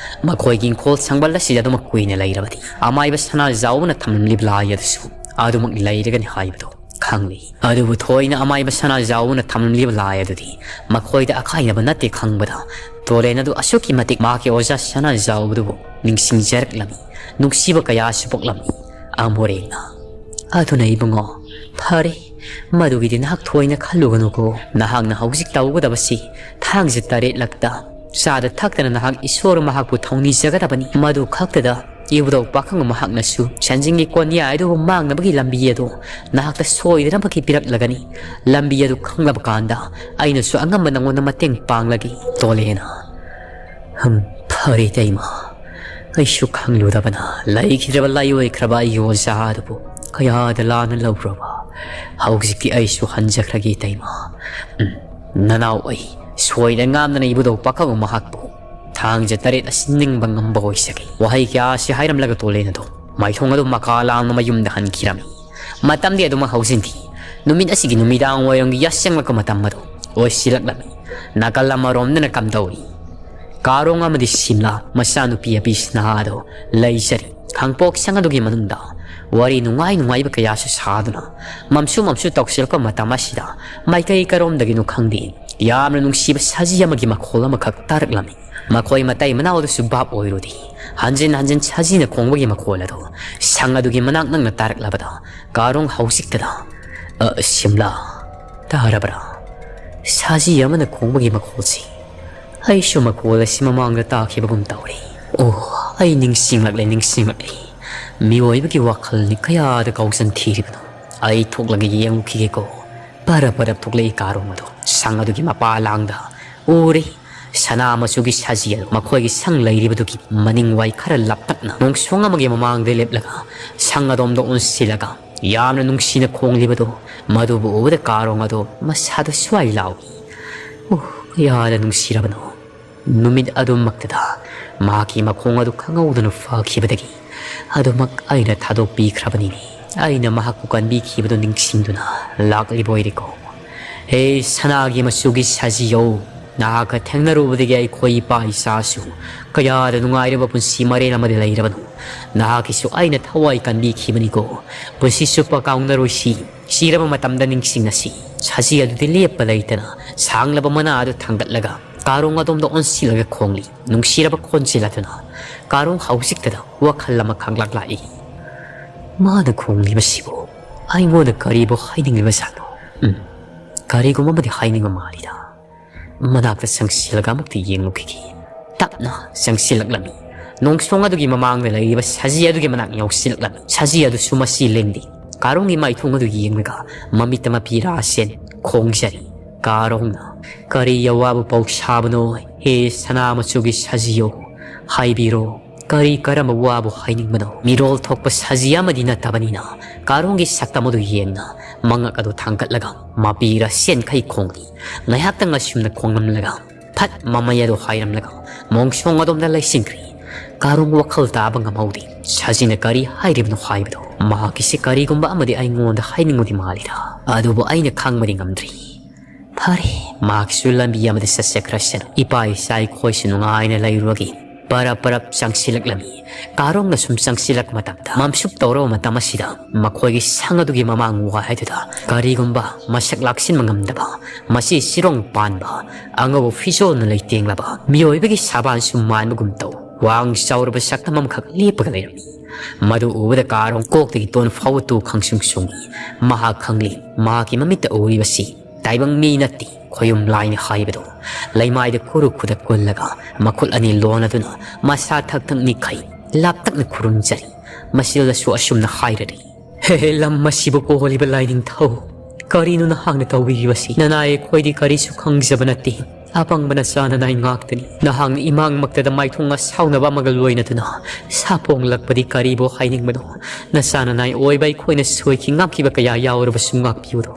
ꯃꯈꯣꯏꯒꯤ ꯏꯪꯈꯣꯜ ꯁꯪꯕꯜ ꯑꯁꯤꯗ ꯑꯗꯨꯃꯛ ꯀꯨꯏꯅ ꯂꯩꯔꯕꯗꯤ ꯑꯃꯥꯏꯕ ꯁꯅꯥꯖꯥꯎꯕꯅ ꯊꯝꯂꯝꯂꯤꯕ ꯂꯥꯏ ꯑꯗꯨꯁꯨ ꯑꯗꯨꯃꯛ ꯂꯩꯔꯒꯅꯤ ꯍꯥꯏꯕꯗꯨ ꯈꯪꯂꯤ꯫ ꯑꯗꯨꯕꯨ ꯊꯣꯏꯅ ꯑꯃꯥꯏꯕ ꯁꯅꯥꯖꯥꯎꯕꯅ ꯊꯝꯂꯝꯂꯤꯕ ꯂꯥꯏ ꯑꯗꯨꯗꯤ ꯃꯈꯣꯏꯗ ꯑꯀꯥꯏꯅꯕ ꯅꯠꯇꯦ ꯈꯪꯕꯗ ꯇꯣꯔꯦꯟ ꯑꯗꯨ ꯑꯁꯨꯛꯀꯤ ꯃꯇꯤꯛ ꯃꯍꯥꯛꯀꯤ ꯑꯣꯖꯥ ꯁꯅꯥꯖꯥꯎꯕꯗꯨꯕꯨ ꯅꯤꯡꯁꯤꯡꯖꯔꯛꯂꯝꯃꯤ꯫ ꯅꯨꯡꯁꯤꯕ ꯀꯌꯥꯁꯨ ꯄꯣꯛꯂꯝꯃꯤ꯫ ꯑꯃꯣꯔꯦꯡꯅ ꯑꯗꯨꯅ ꯏꯕꯨꯡꯉꯣ, ꯐꯔꯦ, ꯃꯗꯨꯒꯤꯗꯤ ꯅꯍꯥꯛ ꯊꯣꯏꯅ ꯈꯜꯂꯨꯒꯅꯨꯀꯣ꯫ ꯅꯍꯥꯛꯅ ꯍꯧꯖꯤꯛ ꯇꯧꯒꯗꯕꯁꯤ ꯊꯥꯡꯖ ꯇꯔꯦꯠꯂꯛꯇ ꯆꯥꯗ ꯊꯛꯇꯅ ꯅꯍꯥꯛ ꯏꯁꯣꯔ ꯃꯍꯥꯛꯄꯨ ꯊꯧꯅꯤꯖꯒꯗꯕꯅꯤ꯫ ꯃꯗꯨ ꯈꯛꯇꯗ ꯏꯕꯨꯙꯧ ꯄꯥꯈꯪꯕ ꯃꯍꯥꯛꯅꯁꯨ ꯁꯦꯟꯖꯤꯡꯒꯤ ꯀꯣꯟꯌꯥꯏ ꯑꯗꯨꯕꯨ ꯃꯥꯡꯅꯕꯒꯤ ꯂꯝꯕꯤ ꯑꯗꯨ ꯅꯍꯥꯛꯇ ꯁꯣꯏꯗꯅꯃꯛꯀꯤ ꯄꯤꯔꯛꯂꯒꯅꯤ꯫ ꯂꯝꯕꯤ ꯑꯗꯨ ꯈꯪꯂꯕ ꯀꯥꯟꯗ ꯑꯩꯅꯁꯨ ꯑꯉꯝꯕ ꯅꯉꯣꯟꯗ ꯃꯇꯦꯡ ꯄꯥꯡꯂꯒꯦ꯫ ꯇꯣꯂꯦꯅ, ꯍꯝ, ꯐꯔꯦ ꯏꯇꯩꯃ꯫ ꯑꯩꯁꯨ ꯈꯪꯂꯨꯗꯕꯅ ꯂꯩꯈꯤꯗ꯭ꯔꯕ ꯂꯥꯏꯑꯣꯏꯈ꯭ꯔꯕ ꯑꯩꯒꯤ ꯑꯣꯖꯥ ꯑꯗꯨꯕꯨ ꯀꯌꯥꯗ ꯂꯥꯟꯅ ꯂꯧꯔꯕ꯫ ꯍꯧꯖꯤꯛꯇꯤ ꯑꯩꯁꯨ ꯍꯟꯖꯈ꯭ꯔꯒꯦ ꯏꯇꯩꯃ꯫ ꯎꯝ, ꯅꯅꯥꯎ ꯑꯩ ꯁꯣꯏꯗ ꯉꯥꯝꯗꯅ ꯏꯕꯨꯙꯧ ꯄꯥꯈꯪꯕ ꯃꯍꯥꯛꯄꯨ ꯊꯥꯡꯖ ꯇꯔꯦꯠ ꯑꯁꯤ ꯅꯤꯡꯕ ꯉꯝꯕ ꯑꯣꯏꯖꯒꯦ꯫ ꯋꯥꯍꯩ ꯀꯌꯥ ꯑꯁꯤ ꯍꯥꯏꯔꯝꯂꯒ ꯇꯣꯂꯦꯟ ꯑꯗꯨ ꯃꯥꯏꯊꯣꯡ ꯑꯗꯨ ꯃꯀꯥ ꯂꯥꯝꯅ ꯃꯌꯨꯝꯗ ꯍꯟꯈꯤꯔꯝꯃꯤ꯫ ꯃꯇꯝꯗꯤ ꯑꯗꯨꯃꯛ ꯍꯧꯖꯤꯟꯈꯤ꯫ ꯅꯨꯃꯤꯠ ꯑꯁꯤꯒꯤ ꯅꯨꯃꯤꯗꯥꯡ ꯋꯥꯏꯔꯝꯒꯤ ꯌꯥꯆꯪꯂꯛꯄ ꯃꯇꯝ ꯑꯗꯨ ꯑꯣꯏꯁꯤꯜꯂꯛꯂꯝꯃꯤ꯫ ꯅꯥꯀꯜ ꯑꯃꯔꯣꯝꯗꯅ ꯀꯝꯗꯧꯔꯤ? ꯀꯥꯔꯣꯡ ꯑꯃꯗꯤ ꯁꯤꯝꯂꯥ ꯃꯆꯥꯅꯨꯄꯤ ꯑꯕꯤꯁꯅꯥ ꯑꯗꯨ ꯂꯩꯖꯔꯤ꯫ ꯈꯥꯡꯄꯣꯛ ꯁꯪ ꯑꯗꯨꯒꯤ ꯃꯅꯨꯡꯗ ꯋꯥꯔꯤ ꯅꯨꯡꯉꯥꯏ ꯅꯨꯡꯉꯥꯏꯕ ꯀꯌꯥꯁꯨ ꯁꯥꯗꯨꯅ ꯃꯝꯁꯨ ꯃꯝꯁꯨ ꯇꯧꯁꯤꯜꯂꯛꯄ ꯃꯇꯝ ꯑꯁꯤꯗ ꯃꯥꯏꯀꯩ ꯀꯔꯣꯝꯗꯒꯤꯅꯣ ꯈꯪꯗꯦ, ꯌꯥꯝꯅ ꯅꯨꯡꯁꯤꯕ ꯁꯥꯖꯤ ꯑꯃꯒꯤ ꯃꯈꯣꯜ ꯑꯃꯈꯛ ꯇꯥꯔꯛꯂꯝꯃꯤ꯫ ꯃꯈꯣꯏ ꯃꯇꯩ ꯃꯅꯥꯎ ꯑꯗꯨꯁꯨ ꯚꯥꯞ ꯑꯣꯏꯔꯨꯗꯦ꯫ ꯍꯟꯖꯤꯟ ꯍꯟꯖꯤꯟ ꯁꯥꯖꯤꯅ ꯈꯣꯡꯕꯒꯤ ꯃꯈꯣꯜ ꯑꯗꯨ ꯁꯪ ꯑꯗꯨꯒꯤ ꯃꯅꯥꯛ ꯅꯛꯅ ꯇꯥꯔꯛꯂꯕꯗ ꯀꯥꯔꯣꯡ ꯍꯧꯖꯤꯛꯇꯗ, "ꯑ, ꯁꯤꯝꯂꯥ, ꯇꯥꯔꯕ꯭ꯔꯥ? ꯁꯥꯖꯤ ꯑꯃꯅ ꯈꯣꯡꯕꯒꯤ ꯃꯈꯣꯜꯁꯤ꯫ ꯑꯩꯁꯨ ꯃꯈꯣꯜ ꯑꯁꯤ ꯃꯃꯥꯡꯗ ꯇꯥꯈꯤꯕꯒꯨꯝ ꯇꯧꯔꯦ꯫ ꯑꯣ, ꯑꯩ ꯅꯤꯡꯁꯤꯡꯂꯛꯂꯦ, ꯅꯤꯡꯁꯤꯡꯂꯛꯂꯦ꯫ ꯃꯤꯑꯣꯏꯕꯒꯤ ꯋꯥꯈꯜꯅꯤ ꯀꯌꯥꯗ ꯀꯥꯎꯖꯟ ꯊꯤꯔꯤꯕꯅꯣ? ꯑꯩ ꯊꯣꯛꯂꯒ ꯌꯦꯡꯉꯨꯈꯤꯒꯦꯀꯣ꯫ ꯄꯔꯞ ꯄꯔꯞ ꯊꯣꯛꯂꯛꯏ ꯀꯥꯔꯣꯡ ꯑꯗꯣ ꯁꯪ ꯑꯗꯨꯒꯤ ꯃꯄꯥ ꯂꯥꯡꯗ ꯎꯔꯦ꯫ ꯁꯅꯥ ꯃꯆꯨꯒꯤ ꯁꯖꯤ ꯑꯗꯨ ꯃꯈꯣꯏꯒꯤ ꯁꯪ ꯂꯩꯔꯤꯕꯗꯨꯒꯤ ꯃꯅꯤꯡ ꯋꯥꯏ ꯈꯔ ꯂꯥꯞꯇꯛꯅ ꯅꯣꯡꯁꯣꯡ ꯑꯃꯒꯤ ꯃꯃꯥꯡꯗ ꯂꯦꯞꯂꯒ ꯁꯪ ꯑꯗꯣꯝꯗ ꯑꯣꯟꯁꯤꯜꯂꯒ ꯌꯥꯝꯅ ꯅꯨꯡꯁꯤꯅ ꯈꯣꯡꯂꯤꯕꯗꯣ, ꯃꯗꯨꯕꯨ ꯎꯕꯗ ꯀꯥꯔꯣꯡ ꯑꯗꯣ ꯃꯁꯥꯗ ꯁ꯭ꯋꯥꯏ ꯂꯥꯎꯏ꯫ ꯑꯣ, ꯀꯌꯥꯗ ꯅꯨꯡꯁꯤꯔꯕꯅꯣ! ꯅꯨꯃꯤꯠ ꯑꯗꯨꯃꯛꯇꯗ ꯃꯍꯥꯛꯀꯤ ꯃꯈꯣꯡ ꯑꯗꯨ ꯈꯪꯍꯧꯗꯅ ꯐꯈꯤꯕꯗꯒꯤ ꯑꯗꯨꯃꯛ ꯑꯩꯅ ꯊꯥꯗꯣꯛꯄꯤꯈ꯭ꯔꯕꯅꯤꯅꯦ꯫ ꯑꯩꯅ ꯃꯍꯥꯛꯄꯨ ꯀꯟꯕꯤꯈꯤꯕꯗꯨ ꯅꯤꯡꯁꯤꯡꯗꯨꯅ ꯂꯥꯛꯂꯤꯕ ꯑꯣꯏꯔꯦꯀꯣ꯫ ꯍꯦ ꯁꯅꯥꯒꯤ ꯃꯆꯨꯒꯤ ꯁꯖꯤꯌꯧ, ꯅꯍꯥꯛꯀ ꯊꯦꯡꯅꯔꯨꯕꯗꯒꯤ ꯑꯩꯈꯣꯏ ꯏꯄꯥ ꯏꯆꯥꯁꯨ ꯀꯌꯥꯗ ꯅꯨꯡꯉꯥꯏꯔꯕ ꯄꯨꯟꯁꯤ ꯃꯔꯦꯜ ꯑꯃꯗ ꯂꯩꯔꯕꯅꯣ꯫ ꯅꯍꯥꯛꯀꯤꯁꯨ ꯑꯩꯅ ꯊꯋꯥꯏ ꯀꯟꯕꯤꯈꯤꯕꯅꯤꯀꯣ꯫ ꯄꯨꯟꯁꯤ ꯆꯨꯞꯄ ꯀꯥꯎꯅꯔꯣꯏꯁꯤ꯫ ꯁꯤꯔꯕ ꯃꯇꯝꯗ ꯅꯤꯡꯁꯤꯡꯅꯁꯤ꯫ ꯁꯖꯤ ꯑꯗꯨꯗꯤ ꯂꯦꯞꯄ ꯂꯩꯇꯅ ꯁꯥꯡꯂꯕ ꯃꯅꯥ ꯑꯗꯨ ꯊꯥꯡꯒꯠꯂꯒ ꯀꯥꯔꯣꯡ ꯑꯗꯣꯝꯗ ꯑꯣꯟꯁꯤꯜꯂꯒ ꯈꯣꯡꯂꯤ꯫ ꯅꯨꯡꯁꯤꯔꯕ ꯈꯣꯟꯖꯦꯜ ꯑꯗꯨꯅ ꯀꯥꯔꯣꯡ ꯍꯧꯖꯤꯛꯇꯗ ꯋꯥꯈꯜ ꯑꯃ ꯈꯪꯂꯛ ꯂꯥꯛꯏ꯫ ꯃꯥꯅ ꯈꯣꯡꯂꯤꯕꯁꯤꯕꯨ ꯑꯩꯉꯣꯟꯗ ꯀꯔꯤꯕꯨ ꯍꯥꯏꯅꯤꯡꯂꯤꯕꯖꯥꯠꯅꯣ? ꯎꯝ, ꯀꯔꯤꯒꯨꯝꯕ ꯑꯃꯗꯤ ꯍꯥꯏꯅꯤꯡꯕ ꯃꯥꯜꯂꯤꯗ꯫ ꯃꯅꯥꯛꯇ ꯆꯪꯁꯤꯜꯂꯒ ꯑꯃꯨꯛꯇ ꯌꯦꯡꯂꯨꯈꯤꯒꯦ꯫ ꯇꯞꯅ ꯆꯪꯁꯤꯜꯂꯛꯂꯝꯃꯤ꯫ ꯅꯣꯡꯁꯣꯡ ꯑꯗꯨꯒꯤ ꯃꯃꯥꯡꯗ ꯂꯩꯔꯤꯕ ꯁꯖꯤ ꯑꯗꯨꯒꯤ ꯃꯅꯥꯛ ꯌꯧꯁꯤꯜꯂꯛꯂꯝꯃꯤ꯫ ꯁꯖꯤ ꯑꯗꯨꯁꯨ ꯃꯁꯤ ꯂꯦꯡꯗꯦ꯫ ꯀꯥꯔꯣꯡꯒꯤ ꯃꯥꯏꯊꯣꯡ ꯑꯗꯨ ꯌꯦꯡꯂꯒ ꯃꯃꯤꯠꯇ ꯃꯄꯤ ꯔꯥꯁꯦꯟ ꯈꯣꯡꯖꯔꯤ꯫ ꯀꯥꯔꯣꯡꯅ, "ꯀꯔꯤ ꯑꯋꯥꯕ ꯄꯥꯎ ꯁꯥꯕꯅꯣ, ꯍꯦ ꯁꯅꯥ ꯃꯆꯨꯒꯤ ꯁꯖꯤꯌꯣ? ꯍꯥꯏꯕꯤꯔꯣ, ꯀꯔꯤ ꯀꯔꯝꯕ ꯋꯥꯕꯨ ꯍꯥꯏꯅꯤꯡꯕꯅꯣ?" ꯃꯤꯔꯣꯜ ꯊꯣꯛꯄ ꯁꯖꯤ ꯑꯃꯗꯤ ꯅꯠꯇꯕꯅꯤꯅ ꯀꯥꯔꯣꯡꯒꯤ ꯁꯛꯇꯝ ꯑꯗꯨ ꯌꯦꯡꯅ ꯃꯉꯛ ꯑꯗꯨ ꯊꯥꯡꯒꯠꯂꯒ ꯃꯄꯤ ꯔꯥꯁꯦꯟꯈꯩ ꯈꯣꯡꯂꯤ꯫ ꯉꯥꯏꯍꯥꯛꯇꯪ ꯑꯁꯨꯝꯅ ꯈꯣꯡꯂꯝꯂꯒ ꯐꯠ ꯃꯃꯩ ꯑꯗꯨ ꯍꯥꯏꯔꯝꯂꯒ ꯃꯣꯡꯁꯣꯡ ꯑꯗꯣꯝꯗ ꯂꯩꯁꯤꯟꯈ꯭ꯔꯦ꯫ ꯀꯥꯔꯣꯡ ꯋꯥꯈꯜ ꯇꯥꯕ ꯉꯝꯍꯧꯗꯦ꯫ ꯁꯖꯤꯅ ꯀꯔꯤ ꯍꯥꯏꯔꯤꯕꯅꯣ ꯍꯥꯏꯕꯗꯣ꯫ ꯃꯍꯥꯛꯀꯤꯁꯦ ꯀꯔꯤꯒꯨꯝꯕ ꯑꯃꯗꯤ ꯑꯩꯉꯣꯟꯗ ꯍꯥꯏꯅꯤꯡꯕꯗꯤ ꯃꯥꯜꯂꯤꯗ꯫ ꯑꯗꯨꯕꯨ ꯑꯩꯅ ꯈꯪꯕꯗꯤ ꯉꯝꯗ꯭ꯔꯤ꯫ ꯐꯔꯦ, ꯃꯍꯥꯛꯁꯨ ꯂꯝꯕꯤ ꯑꯃꯗ ꯆꯠꯆꯈ꯭ꯔꯁꯅꯨ꯫ ꯏꯄꯥ ꯏꯆꯥ ꯑꯩꯈꯣꯏꯁꯨ ꯅꯨꯡꯉꯥꯏꯅ ꯂꯩꯔꯨꯔꯒꯦ꯫ ꯄꯔꯞ ꯄꯔꯞ ꯆꯪꯁꯤꯜꯂꯛꯂꯝꯃꯤ꯫ ꯀꯥꯔꯣꯡꯅ ꯁꯨꯝ ꯆꯪꯁꯤꯜꯂꯛꯄ ꯃꯇꯝꯗ, ꯃꯝꯁꯨꯞ ꯇꯧꯔꯕ ꯃꯇꯝ ꯑꯁꯤꯗ ꯃꯈꯣꯏꯒꯤ ꯁꯪ ꯑꯗꯨꯒꯤ ꯃꯃꯥꯡ ꯋꯥꯏ ꯑꯗꯨꯗ ꯀꯔꯤꯒꯨꯝꯕ ꯃꯁꯛ ꯂꯥꯛꯁꯤꯟꯕ ꯉꯝꯗꯕ, ꯃꯁꯤ ꯆꯤꯔꯣꯡ ꯄꯥꯟꯕ, ꯑꯉꯧꯕ ꯐꯤꯖꯣꯜꯅ ꯂꯩꯇꯦꯡꯂꯕ ꯃꯤꯑꯣꯏꯕꯒꯤ ꯁꯥꯕꯥꯟꯁꯨ ꯃꯥꯟꯕꯒꯨꯝ ꯇꯧ ꯋꯥꯡ ꯆꯥꯎꯔꯕ ꯁꯛꯇꯝ ꯑꯃꯈꯛ ꯂꯦꯞꯄꯒ ꯂꯩꯔꯝꯃꯤ꯫ ꯃꯗꯨ ꯎꯕꯗ ꯀꯥꯔꯣꯡ ꯀꯣꯛꯇꯒꯤ ꯇꯣꯟ ꯐꯥꯎꯕ ꯇꯨ ꯈꯪꯁꯨꯡ ꯁꯨꯡꯏ꯫ ꯃꯍꯥꯛ ꯈꯪꯂꯤ, ꯃꯍꯥꯛꯀꯤ ꯃꯃꯤꯠꯇ ꯎꯔꯤꯕꯁꯤ ꯇꯥꯏꯕꯪ ꯃꯤ ꯅꯠꯇꯦ, ꯈꯣꯌꯨꯝ ꯂꯥꯏꯅꯤ ꯍꯥꯏꯕꯗꯨ꯫ ꯂꯩꯃꯥꯏꯗ ꯈꯨꯔꯨ ꯈꯨꯗꯛ ꯀꯨꯜꯂꯒ ꯃꯈꯨꯠ ꯑꯅꯤ ꯂꯣꯟꯅꯗꯨꯅ ꯃꯁꯥ ꯊꯛ ꯊꯛ ꯅꯤꯛꯈꯩ ꯂꯥꯞꯇꯛꯅ ꯈꯨꯔꯨꯝꯖꯔꯤ꯫ ꯃꯁꯤꯜꯂꯁꯨ ꯑꯁꯨꯝꯅ ꯍꯥꯏꯔꯔꯤ꯫ "ꯍꯦ, ꯍꯦ, ꯂꯝ ꯑꯁꯤꯕꯨ ꯀꯣꯜꯂꯤꯕ ꯂꯥꯏꯅꯤꯡꯊꯧ, ꯀꯔꯤꯅꯣ ꯅꯍꯥꯛꯅ ꯇꯧꯕꯤꯔꯤꯕꯁꯤ? ꯅꯅꯥꯏ ꯑꯩꯈꯣꯏꯗꯤ ꯀꯔꯤꯁꯨ ꯈꯪꯖꯕ ꯅꯠꯇꯦ꯫ ꯑꯄꯪꯕ ꯅꯆꯥ ꯅꯅꯥꯏ ꯉꯥꯛꯇꯅꯤ꯫ ꯅꯍꯥꯛꯅ ꯏꯃꯥꯡꯃꯛꯇꯗ ꯃꯥꯏꯊꯣꯡ ꯑꯁꯥꯎꯅꯕ ꯑꯃꯒ ꯂꯣꯏꯅꯗꯨꯅ ꯁꯥꯄꯣꯡꯂꯛꯄꯗꯤ ꯀꯔꯤꯕꯨ ꯍꯥꯏꯅꯤꯡꯕꯅꯣ? ꯅꯆꯥ ꯅꯅꯥꯏ ꯑꯣꯏꯕ ꯑꯩꯈꯣꯏꯅ ꯁꯣꯏꯈꯤ ꯉꯥꯝꯈꯤꯕ ꯀꯌꯥ ꯌꯥꯎꯔꯕꯁꯨ ꯉꯥꯛꯄꯤꯌꯨꯔꯣ?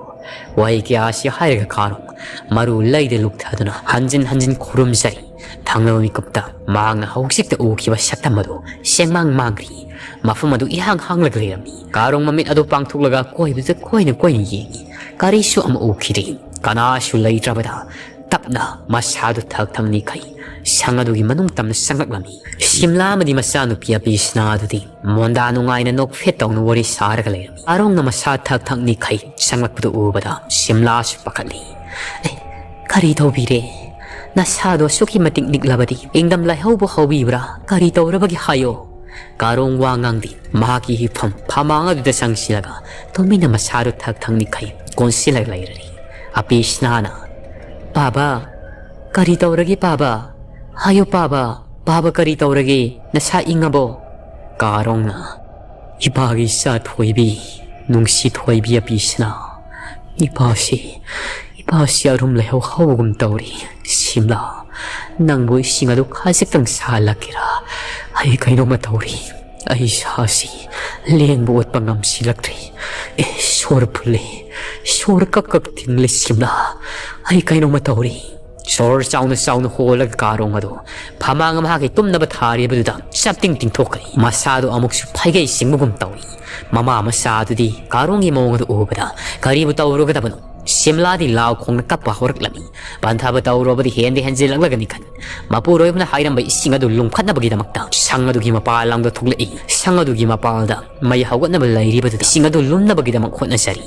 ꯋꯥꯍꯩ ꯀꯌꯥ ꯑꯁꯤ ꯍꯥꯏꯔꯒ ꯀꯥꯔꯣꯡ ꯃꯔꯨ ꯂꯩꯗ ꯂꯨꯞꯊꯗꯨꯅ ꯍꯟꯖꯤꯟ ꯍꯟꯖꯤꯟ ꯈꯨꯔꯨꯝꯖꯔꯤ꯫ ꯊꯪꯅꯕ ꯃꯤꯀꯨꯞꯇ ꯃꯍꯥꯛꯅ ꯍꯧꯖꯤꯛꯇ ꯎꯈꯤꯕ ꯁꯛꯇꯝ ꯑꯗꯨ ꯁꯦꯡꯃꯥꯡ ꯃꯥꯡꯈ꯭ꯔꯤ꯫ ꯃꯐꯝ ꯑꯗꯨ ꯏꯍꯥꯡ ꯍꯥꯡꯂꯒ ꯂꯩꯔꯝꯃꯤ꯫ ꯀꯥꯔꯣꯡ ꯃꯃꯤꯠ ꯑꯗꯨ ꯄꯥꯡꯊꯣꯛꯂꯒ ꯀꯣꯏꯕꯗ ꯀꯣꯏꯅ ꯀꯣꯏꯅ ꯌꯦꯡꯉꯤ꯫ ꯀꯔꯤꯁꯨ ꯑꯃ ꯎꯈꯤꯗꯦ꯫ ꯀꯅꯥꯁꯨ ꯂꯩꯇ꯭ꯔꯕꯗ ꯇꯞꯅ ꯃꯁꯥꯗꯨ ꯊꯛ ꯊꯛ ꯅꯤꯛꯈꯩ ꯁꯪ ꯑꯗꯨꯒꯤ ꯃꯅꯨꯡ ꯇꯝꯅ ꯆꯪꯂꯛꯂꯝꯃꯤ꯫ ꯁꯤꯝꯂꯥ ꯑꯃꯗꯤ ꯃꯆꯥꯅꯨꯄꯤ ꯑꯄꯤꯁꯅꯥ ꯑꯗꯨꯗꯤ ꯃꯣꯟꯗꯥ ꯅꯨꯡꯉꯥꯏꯅ ꯅꯣꯛꯐꯦꯠ ꯇꯧꯅ ꯋꯥꯔꯤ ꯁꯥꯔꯒ ꯂꯩꯔꯝꯃꯤ꯫ ꯀꯥꯔꯣꯡꯅ ꯃꯁꯥ ꯊꯛ ꯊꯛ ꯅꯤꯛꯈꯩ ꯆꯪꯂꯛꯄꯗꯨ ꯎꯕꯗ ꯁꯤꯝꯂꯥꯁꯨ ꯄꯥꯈꯠꯂꯤ꯫ "ꯑꯦ, ꯀꯔꯤ ꯇꯧꯕꯤꯔꯦ? ꯅꯁꯥꯗꯣ ꯑꯁꯨꯛꯀꯤ ꯃꯇꯤꯛ ꯅꯤꯛꯂꯕꯗꯤ ꯏꯪꯗꯝ ꯂꯥꯏꯍꯧꯕ ꯍꯧꯕꯤꯕ꯭ꯔꯥ? ꯀꯔꯤ ꯇꯧꯔꯕꯒꯦ ꯍꯥꯏꯌꯣ?" ꯀꯥꯔꯣꯡ ꯋꯥ ꯉꯥꯡꯗꯦ꯫ ꯃꯍꯥꯛꯀꯤ ꯍꯤꯞꯐꯝ ꯐꯃꯥꯡ ꯑꯗꯨꯗ ꯆꯪꯁꯤꯜꯂꯒ ꯇꯨꯃꯤꯟꯅ ꯃꯁꯥꯗꯨ ꯊꯛ ꯊꯛ ꯅꯤꯛꯈꯩ ꯀꯣꯟꯁꯤꯜꯂꯒ ꯂꯩꯔꯔꯤ꯫ ꯑꯄꯤꯁꯅꯥꯅ, "ꯄꯥꯕ, ꯀꯔꯤ ꯇꯧꯔꯒꯦ ꯄꯥꯕ? ꯍꯥꯏꯌꯨ ꯄꯥꯕ, ꯄꯥꯕ ꯀꯔꯤ ꯇꯧꯔꯒꯦ? ꯅꯁꯥ ꯏꯪꯉꯕꯣ?" ꯀꯥꯔꯣꯡꯅ, "ꯏꯄꯥꯒꯤ ꯏꯆꯥ ꯊꯣꯏꯕꯤ, ꯅꯨꯡꯁꯤ ꯊꯣꯏꯕꯤ ꯑꯄꯤꯁꯅꯥ, ꯏꯄꯥꯁꯤ, ꯏꯄꯥꯁꯤ ꯑꯔꯨꯝ ꯂꯥꯏꯍꯧ ꯍꯧꯕꯒꯨꯝ ꯇꯧꯔꯤ꯫ ꯁꯤꯝꯂꯥ, ꯅꯪꯕꯨ ꯏꯁꯤꯡ ꯑꯗꯨ ꯈꯖꯤꯛꯇꯪ ꯁꯥꯍꯜꯂꯛꯀꯦꯔꯥ? ꯑꯩ ꯀꯩꯅꯣꯝꯃ ꯇꯧꯔꯤ꯫ ꯑꯩ ꯏꯁꯥꯁꯤ ꯂꯦꯡꯕ ꯑꯣꯠꯄ ꯉꯝꯁꯤꯜꯂꯛꯇ꯭ꯔꯦ꯫ ꯑꯦ, ꯁꯣꯔ ꯐꯨꯜꯂꯦ, ꯁꯣꯔ ꯀꯛ ꯀꯛ ꯊꯤꯡꯂꯦ ꯁꯤꯝꯂꯥ꯫ ꯑꯩ ꯀꯩꯅꯣꯝꯃ ꯇꯧꯔꯤ꯫" ꯁꯣꯔ ꯆꯥꯎꯅ ꯆꯥꯎꯅ ꯍꯣꯜꯂꯒ ꯀꯥꯔꯣꯡ ꯑꯗꯨ ꯐꯃꯥꯡ ꯃꯍꯥꯛꯀꯤ ꯇꯨꯝꯅꯕ ꯊꯥꯔꯤꯕꯗꯨꯗ ꯆꯞꯇꯤꯡ ꯇꯤꯡꯊꯣꯛꯈ꯭ꯔꯦ꯫ ꯃꯁꯥꯗꯨ ꯑꯃꯨꯛꯁꯨ ꯐꯩꯒꯩ ꯆꯤꯡꯕꯒꯨꯝ ꯇꯧꯏ꯫ ꯃꯃꯥ ꯃꯆꯥ ꯑꯗꯨꯗꯤ ꯀꯥꯔꯣꯡꯒꯤ ꯃꯑꯣꯡ ꯑꯗꯨ ꯎꯕꯗ ꯀꯔꯤꯕꯨ ꯇꯧꯔꯨꯒꯗꯕꯅꯣ? ꯁꯤꯝꯂꯥꯗꯤ ꯂꯥꯎ ꯈꯣꯡꯅ ꯀꯞꯄ ꯍꯧꯔꯛꯂꯝꯃꯤ꯫ ꯄꯟꯊꯕ ꯇꯧꯔꯨꯕꯗꯤ ꯍꯦꯟꯗꯤ ꯍꯦꯟꯖꯤꯜꯂꯛꯂꯒꯅꯤ ꯈꯟ ꯃꯄꯨꯔꯣꯏꯕꯅ ꯍꯥꯏꯔꯝꯕ ꯏꯁꯤꯡ ꯑꯗꯨ ꯂꯨꯝꯈꯠꯅꯕꯒꯤꯗꯃꯛꯇ ꯁꯪ ꯑꯗꯨꯒꯤ ꯃꯄꯥꯟ ꯂꯝꯗ ꯊꯣꯛꯂꯛꯏ꯫ ꯁꯪ ꯑꯗꯨꯒꯤ ꯃꯄꯥꯜꯗ ꯃꯩ ꯍꯧꯒꯠꯅꯕ ꯂꯩꯔꯤꯕꯗꯨꯗ ꯏꯁꯤꯡ ꯑꯗꯨ ꯂꯨꯝꯅꯕꯒꯤꯗꯃꯛ ꯍꯣꯠꯅꯖꯔꯤ꯫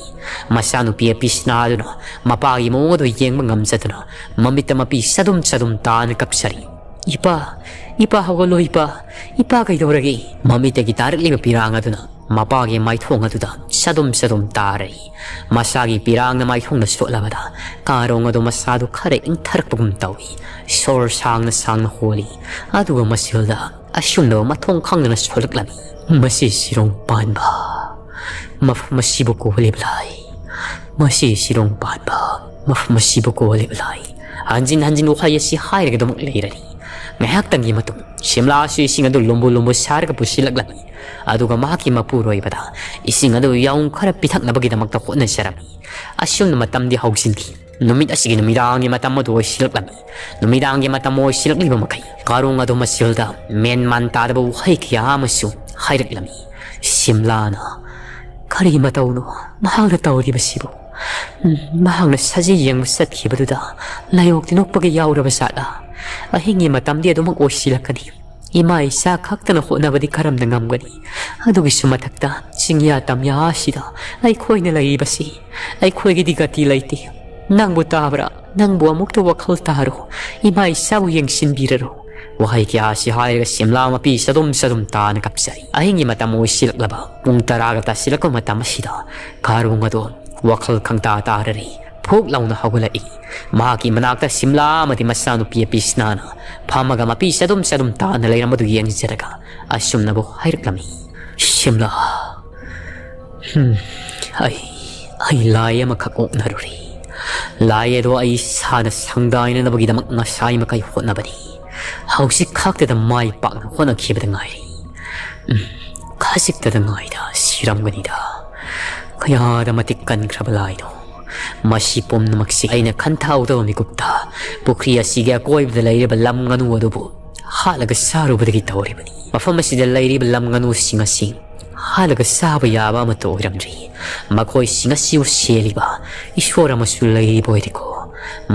ꯃꯆꯥꯅꯨꯄꯤ ꯑꯄꯤꯁꯅꯥ ꯑꯗꯨꯅ ꯃꯄꯥꯒꯤ ꯃꯑꯣꯡ ꯑꯗꯨ ꯌꯦꯡꯕ ꯉꯝꯖꯗꯨꯅ ꯃꯃꯤꯠꯇ ꯃꯄꯤ ꯆꯗꯨꯝ ꯆꯗꯨꯝ ꯇꯥꯅ ꯀꯞꯆꯔꯤ꯫ "ꯏꯄꯥ, ꯏꯄꯥ ꯍꯧꯒꯠꯂꯣ ꯏꯄꯥ, ꯏꯄꯥ ꯀꯩꯗꯧꯔꯒꯦ?" ꯃꯃꯤꯠꯇꯒꯤ ꯇꯥꯔꯛꯂꯤꯕ ꯄꯤꯔꯥꯡ ꯑꯗꯨꯅ ꯃꯄꯥꯒꯤ ꯃꯥꯏꯊꯣꯡ ꯑꯗꯨꯗ ꯆꯗꯨꯝ ꯆꯗꯨꯝ ꯇꯥꯔꯔꯤ꯫ ꯃꯁꯥꯒꯤ ꯄꯤꯔꯥꯡꯅ ꯃꯥꯏꯊꯣꯡꯗ ꯁꯣꯠꯂꯕꯗ ꯀꯥꯔꯣꯡ ꯑꯗꯨ ꯃꯁꯥꯗꯨ ꯈꯔ ꯏꯪꯊꯔꯛꯄꯒꯨꯝ ꯇꯧꯏ꯫ ꯁꯣꯔ ꯁꯥꯡꯅ ꯁꯥꯡꯅ ꯍꯣꯜꯂꯤ꯫ ꯑꯗꯨꯒ ꯃꯁꯤꯜꯗ ꯑꯁꯨꯝꯅ ꯃꯊꯣꯡ ꯈꯪꯗꯅ ꯁꯣꯜꯂꯛꯂꯝꯃꯤ꯫ "ꯃꯁꯤ ꯁꯤꯔꯣꯡ ꯄꯥꯟꯕ, ꯃꯐꯝ ꯑꯁꯤꯕꯨ ꯀꯣꯜꯂꯤꯕ ꯂꯥꯏ꯫ ꯃꯁꯤ ꯁꯤꯔꯣꯡ ꯄꯥꯟꯕ, ꯃꯐꯝ ꯑꯁꯤꯕꯨ ꯀꯣꯜꯂꯤꯕ ꯂꯥꯏ꯫" ꯍꯟꯖꯤꯟ ꯍꯟꯖꯤꯟ ꯋꯥꯍꯩ ꯑꯁꯤ ꯍꯥꯏꯔꯒ ꯑꯗꯨꯃꯛ ꯂꯩꯔꯅꯤ꯫ ꯉꯥꯏꯍꯥꯛꯇꯪꯒꯤ ꯃꯇꯨꯡ ꯁꯤꯝꯂꯥꯁꯨ ꯏꯁꯤꯡ ꯑꯗꯨ ꯂꯨꯝꯕꯨ ꯂꯨꯝꯕꯨ ꯁꯥꯔꯒ ꯄꯨꯁꯤꯜꯂꯛꯂꯝꯃꯤ꯫ ꯑꯗꯨꯒ ꯃꯍꯥꯛꯀꯤ ꯃꯄꯨꯔꯣꯏꯕꯗ ꯏꯁꯤꯡ ꯑꯗꯨ ꯌꯥꯎꯝ ꯈꯔ ꯄꯤꯊꯛꯅꯕꯒꯤꯗꯃꯛꯇ ꯍꯣꯠꯅꯖꯔꯝꯃꯤ꯫ ꯑꯁꯨꯝꯅ ꯃꯇꯝꯗꯤ ꯍꯧꯖꯤꯟꯈꯤ꯫ ꯅꯨꯃꯤꯠ ꯑꯁꯤꯒꯤ ꯅꯨꯃꯤꯗꯥꯡꯒꯤ ꯃꯇꯝ ꯑꯗꯨ ꯑꯣꯏꯁꯤꯜꯂꯛꯂꯝꯃꯤ꯫ ꯅꯨꯃꯤꯗꯥꯡꯒꯤ ꯃꯇꯝ ꯑꯣꯏꯁꯤꯜꯂꯛꯂꯤꯕ ꯃꯈꯩ ꯀꯥꯔꯣꯡ ꯑꯗꯨ ꯃꯁꯤꯜꯗ ꯃꯦꯟ ꯃꯥꯟ ꯇꯥꯗꯕ ꯋꯥꯍꯩ ꯀꯌꯥ ꯑꯃꯁꯨ ꯍꯥꯏꯔꯛꯂꯝꯃꯤ꯫ ꯁꯤꯝꯂꯥꯅ, "ꯀꯔꯤ ꯃꯇꯧꯅꯣ ꯃꯍꯥꯛꯅ ꯇꯧꯔꯤꯕꯁꯤꯕꯨ? ꯎꯝ, ꯃꯍꯥꯛꯅ ꯁꯖꯤ ꯌꯦꯡꯕ ꯆꯠꯈꯤꯕꯗꯨꯗ ꯂꯥꯏꯑꯣꯛ ꯇꯤꯟꯑꯣꯛꯄꯒ ꯌꯥꯎꯔꯕ ꯖꯥꯠꯂꯥ? ꯑꯍꯤꯡꯒꯤ ꯃꯇꯝꯗꯤ ꯑꯗꯨꯃꯛ ꯑꯣꯏꯁꯤꯜꯂꯛꯀꯅꯤ꯫ ꯏꯃꯥ ꯏꯆꯥ ꯈꯛꯇꯅ ꯍꯣꯠꯅꯕꯗꯤ ꯀꯔꯝꯅ ꯉꯝꯒꯅꯤ? ꯑꯗꯨꯒꯤꯁꯨ ꯃꯊꯛꯇ ꯆꯤꯡꯌꯥ ꯇꯝꯌꯥ ꯑꯁꯤꯗ ꯑꯩꯈꯣꯏꯅ ꯂꯩꯔꯤꯕꯁꯤ, ꯑꯩꯈꯣꯏꯒꯤꯗꯤ ꯒꯇꯤ ꯂꯩꯇꯦ꯫ ꯅꯪꯕꯨ ꯇꯥꯕ꯭ꯔꯥ? ꯅꯪꯕꯨ ꯑꯃꯨꯛꯇ ꯋꯥꯈꯜ ꯇꯥꯔꯣ꯫ ꯏꯃꯥ ꯏꯆꯥꯕꯨ ꯌꯦꯡꯁꯤꯟꯕꯤꯔꯔꯣ꯫" ꯋꯥꯍꯩ ꯀꯌꯥ ꯑꯁꯤ ꯍꯥꯏꯔꯒ ꯁꯤꯝꯂꯥ ꯃꯄꯤ ꯆꯗꯨꯝ ꯆꯗꯨꯝ ꯇꯥꯅ ꯀꯞꯆꯔꯤ꯫ ꯑꯍꯤꯡꯒꯤ ꯃꯇꯝ ꯑꯣꯏꯁꯤꯜꯂꯛꯂꯕ ꯄꯨꯡ ꯇꯔꯥꯒ ꯇꯥꯁꯤꯜꯂꯛꯄ ꯃꯇꯝ ꯑꯁꯤꯗ ꯀꯥꯔꯣꯡ ꯑꯗꯣ ꯋꯥꯈꯜ ꯈꯪꯇꯥ ꯇꯥꯔꯔꯤ꯫ ꯐꯨꯛ ꯂꯥꯎꯅ ꯍꯧꯒꯠꯂꯛꯏ꯫ ꯃꯍꯥꯛꯀꯤ ꯃꯅꯥꯛꯇ ꯁꯤꯝꯂꯥ ꯑꯃꯗꯤ ꯃꯆꯥꯅꯨꯄꯤ ꯑꯄꯤꯁꯅꯥꯅ ꯐꯝꯃꯒ ꯃꯄꯤ ꯆꯗꯨꯝ ꯆꯗꯨꯝ ꯇꯥꯅ ꯂꯩꯔꯝꯕꯗꯨ ꯌꯦꯡꯖꯔꯒ ꯑꯁꯨꯝꯅꯕꯨ ꯍꯥꯏꯔꯛꯂꯝꯃꯤ, "ꯁꯤꯝꯂꯥ, ꯍꯝ, ꯑꯩ, ꯑꯩ ꯂꯥꯏ ꯑꯃꯈꯛ ꯑꯣꯛꯅꯔꯨꯔꯦ꯫ ꯂꯥꯏ ꯑꯗꯣ ꯑꯩ ꯏꯁꯥꯅ ꯁꯪꯗꯥꯏꯅꯅꯕꯒꯤꯗꯃꯛ ꯉꯁꯥꯏ ꯃꯈꯩ ꯍꯣꯠꯅꯕꯅꯤ꯫ ꯍꯧꯖꯤꯛ ꯈꯛꯇꯗ ꯃꯥꯏ ꯄꯥꯛꯅ ꯍꯣꯠꯅꯈꯤꯕꯗ ꯉꯥꯏꯔꯤ꯫ ꯎꯝ, ꯈꯖꯤꯛꯇꯗ ꯉꯥꯏꯗ ꯁꯤꯔꯝꯒꯅꯤꯗ꯫ ꯀꯌꯥꯗ ꯃꯇꯤꯛ ꯀꯟꯈ꯭ꯔꯕ ꯂꯥꯏꯅꯣ꯫ ꯃꯁꯤ ꯄꯨꯝꯅꯃꯛꯁꯤ ꯑꯩꯅ ꯈꯟꯊꯍꯧꯗꯕ ꯃꯤꯀꯨꯞꯇ ꯄꯨꯈ꯭ꯔꯤ ꯑꯁꯤꯒꯤ ꯑꯀꯣꯏꯕꯗ ꯂꯩꯔꯤꯕ ꯂꯝ ꯉꯥꯅꯨ ꯑꯗꯨꯕꯨ ꯍꯥꯠꯂꯒ ꯆꯥꯔꯨꯕꯗꯒꯤ ꯇꯧꯔꯤꯕꯅꯤ꯫ ꯃꯐꯝ ꯑꯁꯤꯗ ꯂꯩꯔꯤꯕ ꯂꯝ ꯉꯥꯅꯨꯁꯤꯡ ꯑꯁꯤ ꯍꯥꯠꯂꯒ ꯆꯥꯕ ꯌꯥꯕ ꯑꯃꯠꯇ ꯑꯣꯏꯔꯝꯗ꯭ꯔꯤ꯫ ꯃꯈꯣꯏꯁꯤꯡ ꯑꯁꯤꯕꯨ ꯁꯦꯜꯂꯤꯕ ꯏꯁꯣꯔ ꯑꯃꯁꯨ ꯂꯩꯔꯤꯕ ꯑꯣꯏꯔꯦꯀꯣ꯫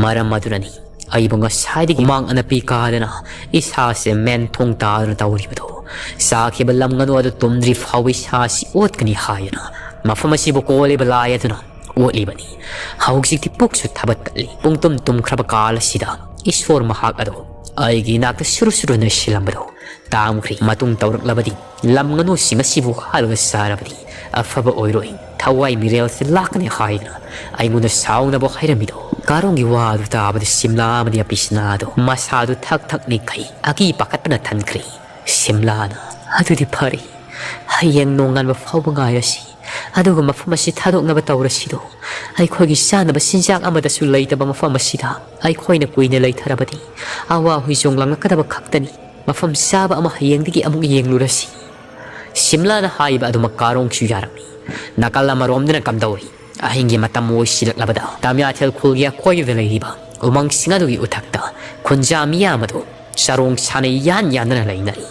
ꯃꯔꯝ ꯑꯗꯨꯅꯅꯤ ꯑꯩꯕꯨ ꯉꯁꯥꯏꯗꯒꯤ ꯍꯨꯃꯥꯡ ꯑꯅꯞꯄꯤ ꯀꯥꯗꯅ ꯏꯁꯥꯁꯦ ꯃꯦꯟ ꯊꯣꯡ ꯇꯥꯗꯨꯅ ꯇꯧꯔꯤꯕꯗꯣ꯫ ꯆꯥꯈꯤꯕ ꯂꯝ ꯉꯥꯅꯨ ꯑꯗꯨ ꯇꯨꯝꯗ꯭ꯔꯤ ꯐꯥꯎꯕ ꯏꯁꯥ ꯑꯁꯤ ꯑꯣꯠꯀꯅꯤ ꯍꯥꯏꯗꯅ ꯃꯐꯝ ꯑꯁꯤꯕꯨ ꯀꯣꯜꯂꯤꯕ ꯂꯥꯏ ꯑꯗꯨꯅ ꯑꯣꯠꯂꯤꯕꯅꯤ꯫ ꯍꯧꯖꯤꯛꯇꯤ ꯄꯨꯛꯁꯨ ꯊꯕꯠ ꯇꯠꯂꯤ꯫ ꯄꯨꯡꯇꯨꯝ ꯇꯨꯝꯈ꯭ꯔꯕ ꯀꯥꯜ ꯑꯁꯤꯗ ꯏꯁꯣꯔ ꯃꯍꯥꯛ ꯑꯗꯣ ꯑꯩꯒꯤ ꯏꯅꯥꯛꯇ ꯁꯨꯔꯨ ꯁꯨꯔꯨ ꯅꯩꯁꯤꯜꯂꯝꯕꯗꯣ ꯇꯥꯝꯈ꯭ꯔꯦ꯫ ꯃꯇꯨꯡ ꯇꯧꯔꯛꯂꯕꯗꯤ ꯂꯝ ꯉꯥꯅꯨꯁꯤꯡ ꯑꯁꯤꯕꯨ ꯍꯥꯠꯂꯒ ꯆꯥꯔꯕꯗꯤ ꯑꯐꯕ ꯑꯣꯏꯔꯣꯏ, ꯊꯋꯥꯏ ꯃꯤꯔꯦꯜꯁꯦ ꯂꯥꯛꯀꯅꯤ ꯍꯥꯏꯗꯅ ꯑꯩꯉꯣꯟꯗ ꯁꯥꯎꯅꯕ ꯍꯥꯏꯔꯝꯃꯤꯗꯣ꯫ ꯀꯥꯔꯣꯡꯒꯤ ꯋꯥ ꯑꯗꯨ ꯇꯥꯕꯗ ꯁꯤꯝꯂꯥ ꯑꯃꯗꯤ ꯑꯄꯤꯁꯅꯥꯗꯣ ꯃꯁꯥꯗꯨ ꯊꯛ ꯊꯛ ꯅꯤꯛꯈꯩ, ꯑꯀꯤ ꯄꯥꯈꯠꯄꯅ ꯊꯟꯈ꯭ꯔꯦ꯫ ꯁꯤꯝꯂꯥꯅ, "ꯑꯗꯨꯗꯤ ꯐꯔꯦ, ꯍꯌꯦꯡ ꯅꯣꯡꯉꯥꯟꯕ ꯐꯥꯎꯕ ꯉꯥꯏꯔꯁꯤ, ꯑꯗꯨꯒ ꯃꯐꯝ ꯑꯁꯤ ꯊꯥꯗꯣꯛꯅꯕ ꯇꯧꯔꯁꯤꯗꯣ꯫ ꯑꯩꯈꯣꯏꯒꯤ ꯆꯥꯅꯕ ꯆꯤꯟꯖꯥꯛ ꯑꯃꯗꯁꯨ ꯂꯩꯇꯕ ꯃꯐꯝ ꯑꯁꯤꯗ ꯑꯩꯈꯣꯏꯅ ꯀꯨꯏꯅ ꯂꯩꯊꯔꯕꯗꯤ ꯑꯋꯥ ꯍꯨꯏꯖꯣꯡ ꯂꯥꯡꯉꯛꯀꯗꯕ ꯈꯛꯇꯅꯤ꯫ ꯃꯐꯝ ꯆꯥꯕ ꯑꯃ ꯍꯌꯦꯡꯗꯒꯤ ꯑꯃꯨꯛ ꯌꯦꯡꯂꯨꯔꯁꯤ꯫" ꯁꯤꯝꯂꯥꯅ ꯍꯥꯏꯕ ꯑꯗꯨꯃꯛ ꯀꯥꯔꯣꯡꯁꯨ ꯌꯥꯔꯝꯃꯤ꯫ ꯅꯥꯀꯜ ꯑꯃꯔꯣꯝꯗꯅ ꯀꯝꯗꯧꯔꯤ? ꯑꯍꯤꯡꯒꯤ ꯃꯇꯝ ꯑꯣꯏꯁꯤꯜꯂꯛꯂꯕꯗ ꯇꯥꯃꯤꯌꯥꯊꯦꯜ ꯈꯨꯜꯒꯤ ꯑꯀꯣꯏꯕꯗ ꯂꯩꯔꯤꯕ ꯎꯃꯪꯁꯤꯡ ꯑꯗꯨꯒꯤ ꯎꯊꯛꯇ ꯈꯨꯟꯖꯥ ꯃꯤꯌꯥꯝ ꯑꯗꯨ ꯆꯔꯣꯡ ꯁꯥꯟꯅ ꯌꯥꯟ ꯌꯥꯟꯗꯨꯅ ꯂꯩꯅꯔꯤ꯫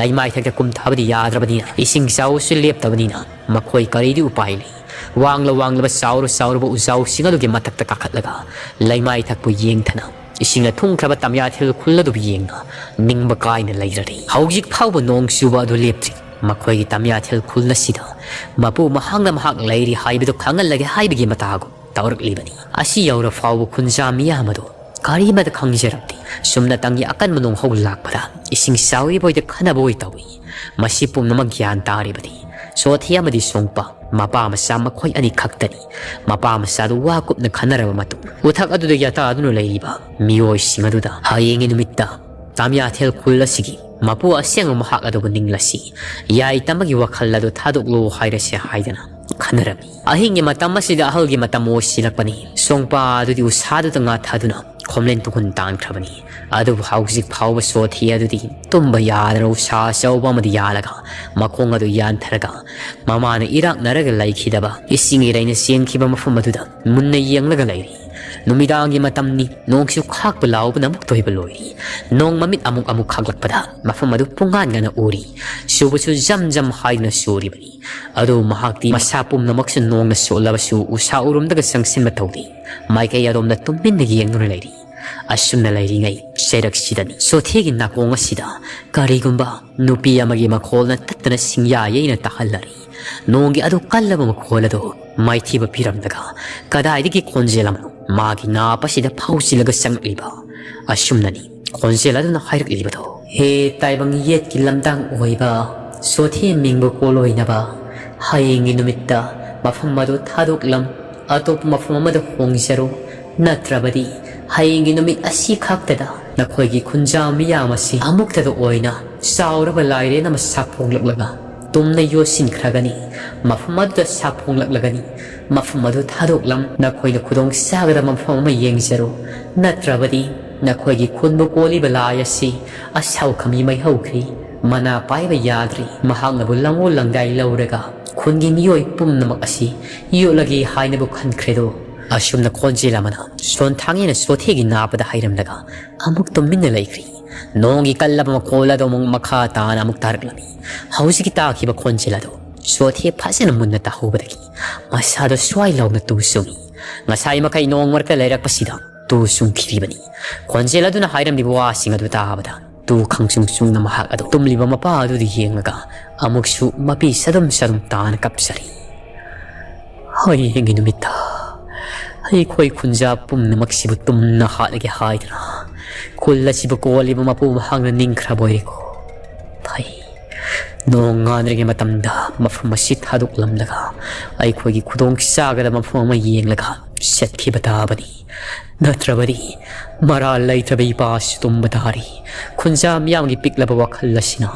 ꯂꯩꯃꯥꯏꯊꯛꯇ ꯀꯨꯝꯊꯕꯗꯤ ꯌꯥꯗ꯭ꯔꯕꯅꯤꯅ, ꯏꯁꯤꯡ ꯏꯆꯥꯎꯁꯨ ꯂꯦꯞꯇꯕꯅꯤꯅ, ꯃꯈꯣꯏ ꯀꯔꯤꯗꯤ ꯎꯄꯥꯏ ꯂꯩ? ꯋꯥꯡꯂ ꯋꯥꯡꯂꯕ ꯆꯥꯎꯔ ꯆꯥꯎꯔꯕ ꯎꯖꯥꯎꯁꯤꯡ ꯑꯗꯨꯒꯤ ꯃꯊꯛꯇ ꯀꯥꯈꯠꯂꯒ ꯂꯩꯃꯥꯏꯊꯛꯄꯨ ꯌꯦꯡꯊꯅ ꯏꯁꯤꯡꯅ ꯊꯨꯝꯈ꯭ꯔꯕ ꯇꯥꯃꯤꯌꯥꯊꯦꯜ ꯈꯨꯜ ꯑꯗꯨꯕꯨ ꯌꯦꯡꯅ ꯅꯤꯡꯕ ꯀꯥꯏꯅ ꯂꯩꯔꯔꯤ꯫ ꯍꯧꯖꯤꯛ ꯐꯥꯎꯕ ꯅꯣꯡ ꯆꯨꯕ ꯑꯗꯨ ꯂꯦꯞꯇ꯭ꯔꯤ꯫ ꯃꯈꯣꯏꯒꯤ ꯇꯥꯃꯤꯌꯥꯊꯦꯜ ꯈꯨꯜ ꯑꯁꯤꯗ ꯃꯄꯨ ꯃꯍꯥꯛꯅ ꯃꯍꯥꯛ ꯂꯩꯔꯤ ꯍꯥꯏꯕꯗꯨ ꯈꯪꯍꯜꯂꯒꯦ ꯍꯥꯏꯕꯒꯤ ꯃꯇꯥꯒꯨꯝ ꯇꯧꯔꯛꯂꯤꯕꯅꯤ꯫ ꯑꯁꯤ ꯌꯧꯔ ꯐꯥꯎꯕ ꯈꯨꯟꯖꯥ ꯃꯤꯌꯥꯝ ꯑꯗꯨ ꯀꯔꯤꯃꯠꯇ ꯈꯪꯖꯔꯝꯗꯦ꯫ ꯁꯨꯝꯅꯇꯪꯒꯤ ꯑꯀꯟꯕ ꯅꯣꯡꯍꯧ ꯂꯥꯛꯄꯗ ꯏꯁꯤꯡ ꯆꯥꯎꯔꯤꯕꯣꯏꯗ ꯈꯟꯅꯕ ꯑꯣꯏ ꯇꯧꯏ꯫ ꯃꯁꯤ ꯄꯨꯝꯅꯃꯛ ꯒ꯭ꯌꯥꯟ ꯇꯥꯔꯤꯕꯗꯤ ꯁꯣꯊꯤ ꯑꯃꯗꯤ ꯁꯣꯡꯄ ꯃꯄꯥ ꯃꯆꯥ ꯃꯈꯣꯏ ꯑꯅꯤ ꯈꯛꯇꯅꯤ꯫ ꯃꯄꯥ ꯃꯆꯥꯗꯨ ꯋꯥ ꯀꯨꯞꯅ ꯈꯟꯅꯔꯕ ꯃꯇꯨꯡ ꯎꯊꯛ ꯑꯗꯨꯗ ꯌꯥꯇꯥꯗꯨꯅ ꯂꯩꯔꯤꯕ ꯃꯤꯑꯣꯏꯁꯤꯡ ꯑꯗꯨꯗ ꯍꯌꯦꯡꯒꯤ ꯅꯨꯃꯤꯠꯇ ꯇꯥꯃꯤꯌꯥꯊꯦꯜ ꯈꯨꯜ ꯑꯁꯤꯒꯤ ꯃꯄꯨ ꯑꯁꯦꯡꯕ ꯃꯍꯥꯛ ꯑꯗꯨꯕꯨ ꯅꯤꯡꯂꯁꯤ, ꯌꯥꯏ ꯇꯝꯕꯒꯤ ꯋꯥꯈꯜ ꯑꯗꯨ ꯊꯥꯗꯣꯛꯂꯣ ꯍꯥꯏꯔꯁꯦ ꯍꯥꯏꯗꯅ ꯈꯟꯅꯔꯝꯃꯤ꯫ ꯑꯍꯤꯡꯒꯤ ꯃꯇꯝ ꯑꯁꯤꯗ ꯑꯍꯜꯒꯤ ꯃꯇꯝ ꯑꯣꯏꯁꯤꯜꯂꯛꯄꯅꯤ꯫ ꯁꯣꯡꯄꯥ ꯑꯗꯨꯗꯤ ꯎꯁꯥꯗꯨꯗ ꯉꯥꯊꯗꯨꯅ ꯈꯣꯝꯂꯦꯟ ꯇꯨꯡꯍꯨꯟ ꯇꯥꯟꯈ꯭ꯔꯕꯅꯤ꯫ ꯑꯗꯨꯕꯨ ꯍꯧꯖꯤꯛ ꯐꯥꯎꯕ ꯁꯣꯊꯤ ꯑꯗꯨꯗꯤ ꯇꯨꯝꯕ ꯌꯥꯗꯅ ꯎꯁꯥ ꯑꯆꯧꯕ ꯑꯃꯗ ꯌꯥꯜꯂꯒ ꯃꯈꯣꯡ ꯑꯗꯨ ꯌꯥꯟꯊꯔꯒ ꯃꯃꯥꯅ ꯏꯔꯥꯛꯅꯔꯒ ꯂꯩꯈꯤꯗꯕ ꯏꯁꯤꯡ ꯏꯔꯩꯅ ꯆꯦꯟꯈꯤꯕ ꯃꯐꯝ ꯑꯗꯨꯗ ꯃꯨꯟꯅ ꯌꯦꯡꯂꯒ ꯂꯩꯔꯤ꯫ ꯅꯨꯃꯤꯗꯥꯡꯒꯤ ꯃꯇꯝꯅꯤ꯫ ꯅꯣꯡꯁꯨ ꯈꯥꯛꯄ ꯂꯥꯎꯕꯅ ꯑꯃꯨꯛ ꯇꯣꯏꯕ ꯂꯣꯏꯔꯤ꯫ ꯅꯣꯡ ꯃꯃꯤꯠ ꯑꯃꯨꯛ ꯑꯃꯨꯛ ꯈꯥꯛꯂꯛꯄꯗ ꯃꯐꯝ ꯑꯗꯨ ꯄꯨꯡꯉꯥꯟ ꯉꯥꯟꯅ ꯎꯔꯤ꯫ ꯆꯨꯕꯁꯨ ꯖꯝ ꯖꯝ ꯍꯥꯏꯗꯨꯅ ꯆꯨꯔꯤꯕꯅꯤ꯫ ꯑꯗꯨꯕꯨ ꯃꯍꯥꯛꯇꯤ ꯃꯁꯥ ꯄꯨꯝꯅꯃꯛꯁꯨ ꯅꯣꯡꯅ ꯆꯣꯠꯂꯕꯁꯨ ꯎꯁꯥ ꯎꯔꯨꯝꯗꯒ ꯆꯪꯁꯤꯟꯕ ꯇꯧꯗꯦ꯫ ꯃꯥꯏꯀꯩ ꯑꯗꯣꯝꯗ ꯇꯨꯃꯤꯟꯅ ꯌꯦꯡꯗꯨꯅ ꯂꯩꯔꯤ꯫ ꯑꯁꯨꯝꯅ ꯂꯩꯔꯤꯉꯩ ꯆꯩꯔꯛꯁꯤꯗꯅꯤ ꯁꯣꯊꯦꯒꯤ ꯅꯥꯀꯣꯡ ꯑꯁꯤꯗ ꯀꯔꯤꯒꯨꯝꯕ ꯅꯨꯄꯤ ꯑꯃꯒꯤ ꯃꯈꯣꯜꯅ ꯇꯠꯇꯅ ꯁꯤꯡꯌꯥ ꯌꯩꯅ ꯇꯥꯍꯜꯂꯔꯤ꯫ ꯅꯣꯡꯒꯤ ꯑꯗꯨ ꯀꯜꯂꯕ ꯃꯈꯣꯜ ꯑꯗꯨ ꯃꯥꯏꯊꯤꯕ ꯄꯤꯔꯝꯂꯒ ꯀꯗꯥꯏꯗꯒꯤ ꯈꯣꯟꯖꯦꯜ ꯑꯃꯅꯣ ꯃꯥꯒꯤ ꯅꯥꯞ ꯑꯁꯤꯗ ꯐꯥꯎꯁꯤꯜꯂꯒ ꯆꯪꯂꯛꯂꯤꯕ? ꯑꯁꯨꯝꯅꯅꯤ ꯈꯣꯟꯖꯦꯜ ꯑꯗꯨꯅ ꯍꯥꯏꯔꯛꯂꯤꯕꯗꯣ꯫ ꯍꯦ ꯇꯥꯏꯕꯪ ꯌꯦꯠꯀꯤ ꯂꯝꯗꯥꯡ ꯑꯣꯏꯕ, ꯁꯣꯊꯦ ꯃꯤꯡꯕꯨ ꯀꯣꯜꯂꯣꯏꯅꯕ, ꯍꯌꯦꯡꯒꯤ ꯅꯨꯃꯤꯠꯇ ꯃꯐꯝ ꯑꯗꯨ ꯊꯥꯗꯣꯛꯂꯝ, ꯑꯇꯣꯞꯄ ꯃꯐꯝ ꯑꯃꯗ ꯍꯣꯡꯖꯔꯨ, ꯅꯠꯇ꯭ꯔꯕꯗꯤ ꯍꯌꯦꯡꯒꯤ ꯅꯨꯃꯤꯠ ꯑꯁꯤ ꯈꯛꯇꯗ ꯅꯈꯣꯏꯒꯤ ꯈꯨꯟꯖꯥ ꯃꯤꯌꯥꯝ ꯑꯁꯤ ꯑꯃꯨꯛꯇꯗ ꯑꯣꯏꯅ ꯆꯥꯎꯔꯕ ꯂꯥꯏꯔꯦꯟ ꯑꯃ ꯁꯥꯐꯣꯡꯂꯛꯂꯒ ꯇꯨꯝꯅ ꯌꯣꯠꯁꯤꯟꯈ꯭ꯔꯒꯅꯤ꯫ ꯃꯐꯝ ꯑꯗꯨꯗ ꯁꯥꯐꯣꯡꯂꯛꯂꯒꯅꯤ꯫ ꯃꯐꯝ ꯑꯗꯨ ꯊꯥꯗꯣꯛꯂꯝ, ꯅꯈꯣꯏꯅ ꯈꯨꯗꯣꯡ ꯆꯥꯒꯗꯕ ꯃꯐꯝ ꯑꯃ ꯌꯦꯡꯖꯔꯨ, ꯅꯠꯇ꯭ꯔꯕꯗꯤ ꯅꯈꯣꯏꯒꯤ ꯈꯨꯟꯕꯨ ꯀꯣꯜꯂꯤꯕ ꯂꯥꯏ ꯑꯁꯤ ꯑꯁꯥꯎ ꯈꯃꯤ ꯃꯩ ꯍꯧꯈ꯭ꯔꯤ꯫ ꯃꯅꯥ ꯄꯥꯏꯕ ꯌꯥꯗ꯭ꯔꯤ꯫ ꯃꯍꯥꯛꯅꯕꯨ ꯂꯥꯡꯑꯣꯜ ꯂꯥꯡꯗꯥꯏ ꯂꯧꯔꯒ ꯈꯨꯟꯒꯤ ꯃꯤꯑꯣꯏ ꯄꯨꯝꯅꯃꯛ ꯑꯁꯤ ꯌꯣꯠꯂꯒꯦ ꯍꯥꯏꯅꯕꯨ ꯈꯟꯈ꯭ꯔꯦꯗꯣ꯫ ꯑꯁꯨꯝꯅ ꯈꯣꯟꯖꯦꯜ ꯑꯃꯅ ꯁꯣꯟꯊꯥꯡꯉꯦꯅ ꯁꯣꯊꯦꯒꯤ ꯅꯥꯄꯗ ꯍꯩꯔꯝꯂꯒ ꯑꯃꯨꯛ ꯇꯨꯃꯤꯟꯅ ꯂꯩꯈ꯭ꯔꯤ꯫ ꯅꯣꯡꯒꯤ ꯀꯜꯂꯕ ꯃꯈꯣꯜ ꯑꯗꯨ ꯑꯃꯨꯛ ꯃꯈꯥ ꯇꯥꯅ ꯑꯃꯨꯛ ꯇꯥꯔꯛꯂꯝꯃꯤ꯫ ꯍꯧꯖꯤꯛꯀꯤ ꯇꯥꯈꯤꯕ ꯈꯣꯟꯖꯦꯜ ꯑꯗꯨ ꯁꯣꯊꯦ ꯐꯖꯅ ꯃꯨꯟꯅ ꯇꯥꯍꯧꯕꯗꯒꯤ ꯃꯁꯥꯗꯣ ꯁ꯭ꯋꯥꯏ ꯂꯥꯎꯅ ꯇꯨ ꯆꯨꯡꯉꯤ꯫ ꯉꯁꯥꯏ ꯃꯈꯩ ꯅꯣꯡ ꯃꯔꯛꯇ ꯂꯩꯔꯛꯄꯁꯤꯗ ꯇꯨ ꯆꯨꯡꯈꯤꯔꯤꯕꯅꯤ꯫ ꯈꯣꯟꯖꯦꯜ ꯑꯗꯨꯅ ꯍꯥꯏꯔꯝꯂꯤꯕ ꯋꯥꯁꯤꯡ ꯑꯗꯨ ꯇꯥꯕꯗ ꯇꯨ ꯈꯪꯆꯨꯡ ꯆꯨꯡꯅ ꯃꯍꯥꯛ ꯑꯗꯨ ꯇꯨꯝꯂꯤꯕ ꯃꯄꯥ ꯑꯗꯨꯗ ꯌꯦꯡꯂꯒ ꯑꯃꯨꯛꯁꯨ ꯃꯄꯤ ꯁꯗꯨꯝ ꯁꯗꯨꯝ ꯇꯥꯅ ꯀꯞꯆꯔꯤ꯫ ꯍꯌꯦꯡꯒꯤ ꯅꯨꯃꯤꯠꯇ ꯑꯩꯈꯣꯏ ꯈꯨꯟꯖꯥ ꯄꯨꯝꯅꯃꯛꯁꯤꯕꯨ ꯇꯨꯝꯅ ꯍꯥꯠꯂꯒꯦ ꯍꯥꯏꯗꯨꯅ ꯈꯨꯜ ꯑꯁꯤꯕꯨ ꯀꯣꯜꯂꯤꯕ ꯃꯄꯨ ꯃꯍꯥꯛꯅ ꯅꯤꯡꯈ꯭ꯔꯕ ꯑꯣꯏꯔꯦꯀꯣ꯫ ꯐꯩ, ꯅꯣꯡ ꯉꯥꯟꯗ꯭ꯔꯤꯉꯩ ꯃꯇꯝꯗ ꯃꯐꯝ ꯑꯁꯤ ꯊꯥꯗꯣꯛꯂꯝꯂꯒ ꯑꯩꯈꯣꯏꯒꯤ ꯈꯨꯗꯣꯡ ꯆꯥꯒꯗꯕ ꯃꯐꯝ ꯑꯃ ꯌꯦꯡꯂꯒ ꯆꯠꯈꯤꯕ ꯇꯥꯕꯅꯤ꯫ ꯅꯠꯇ꯭ꯔꯕꯗꯤ ꯃꯔꯥꯜ ꯂꯩꯇ꯭ꯔꯕ ꯏꯄꯥꯁꯨ ꯇꯨꯝꯕ ꯇꯥꯔꯤ꯫ ꯈꯨꯟꯖꯥ ꯃꯤꯌꯥꯝꯒꯤ ꯄꯤꯛꯂꯕ ꯋꯥꯈꯜ ꯑꯁꯤꯅ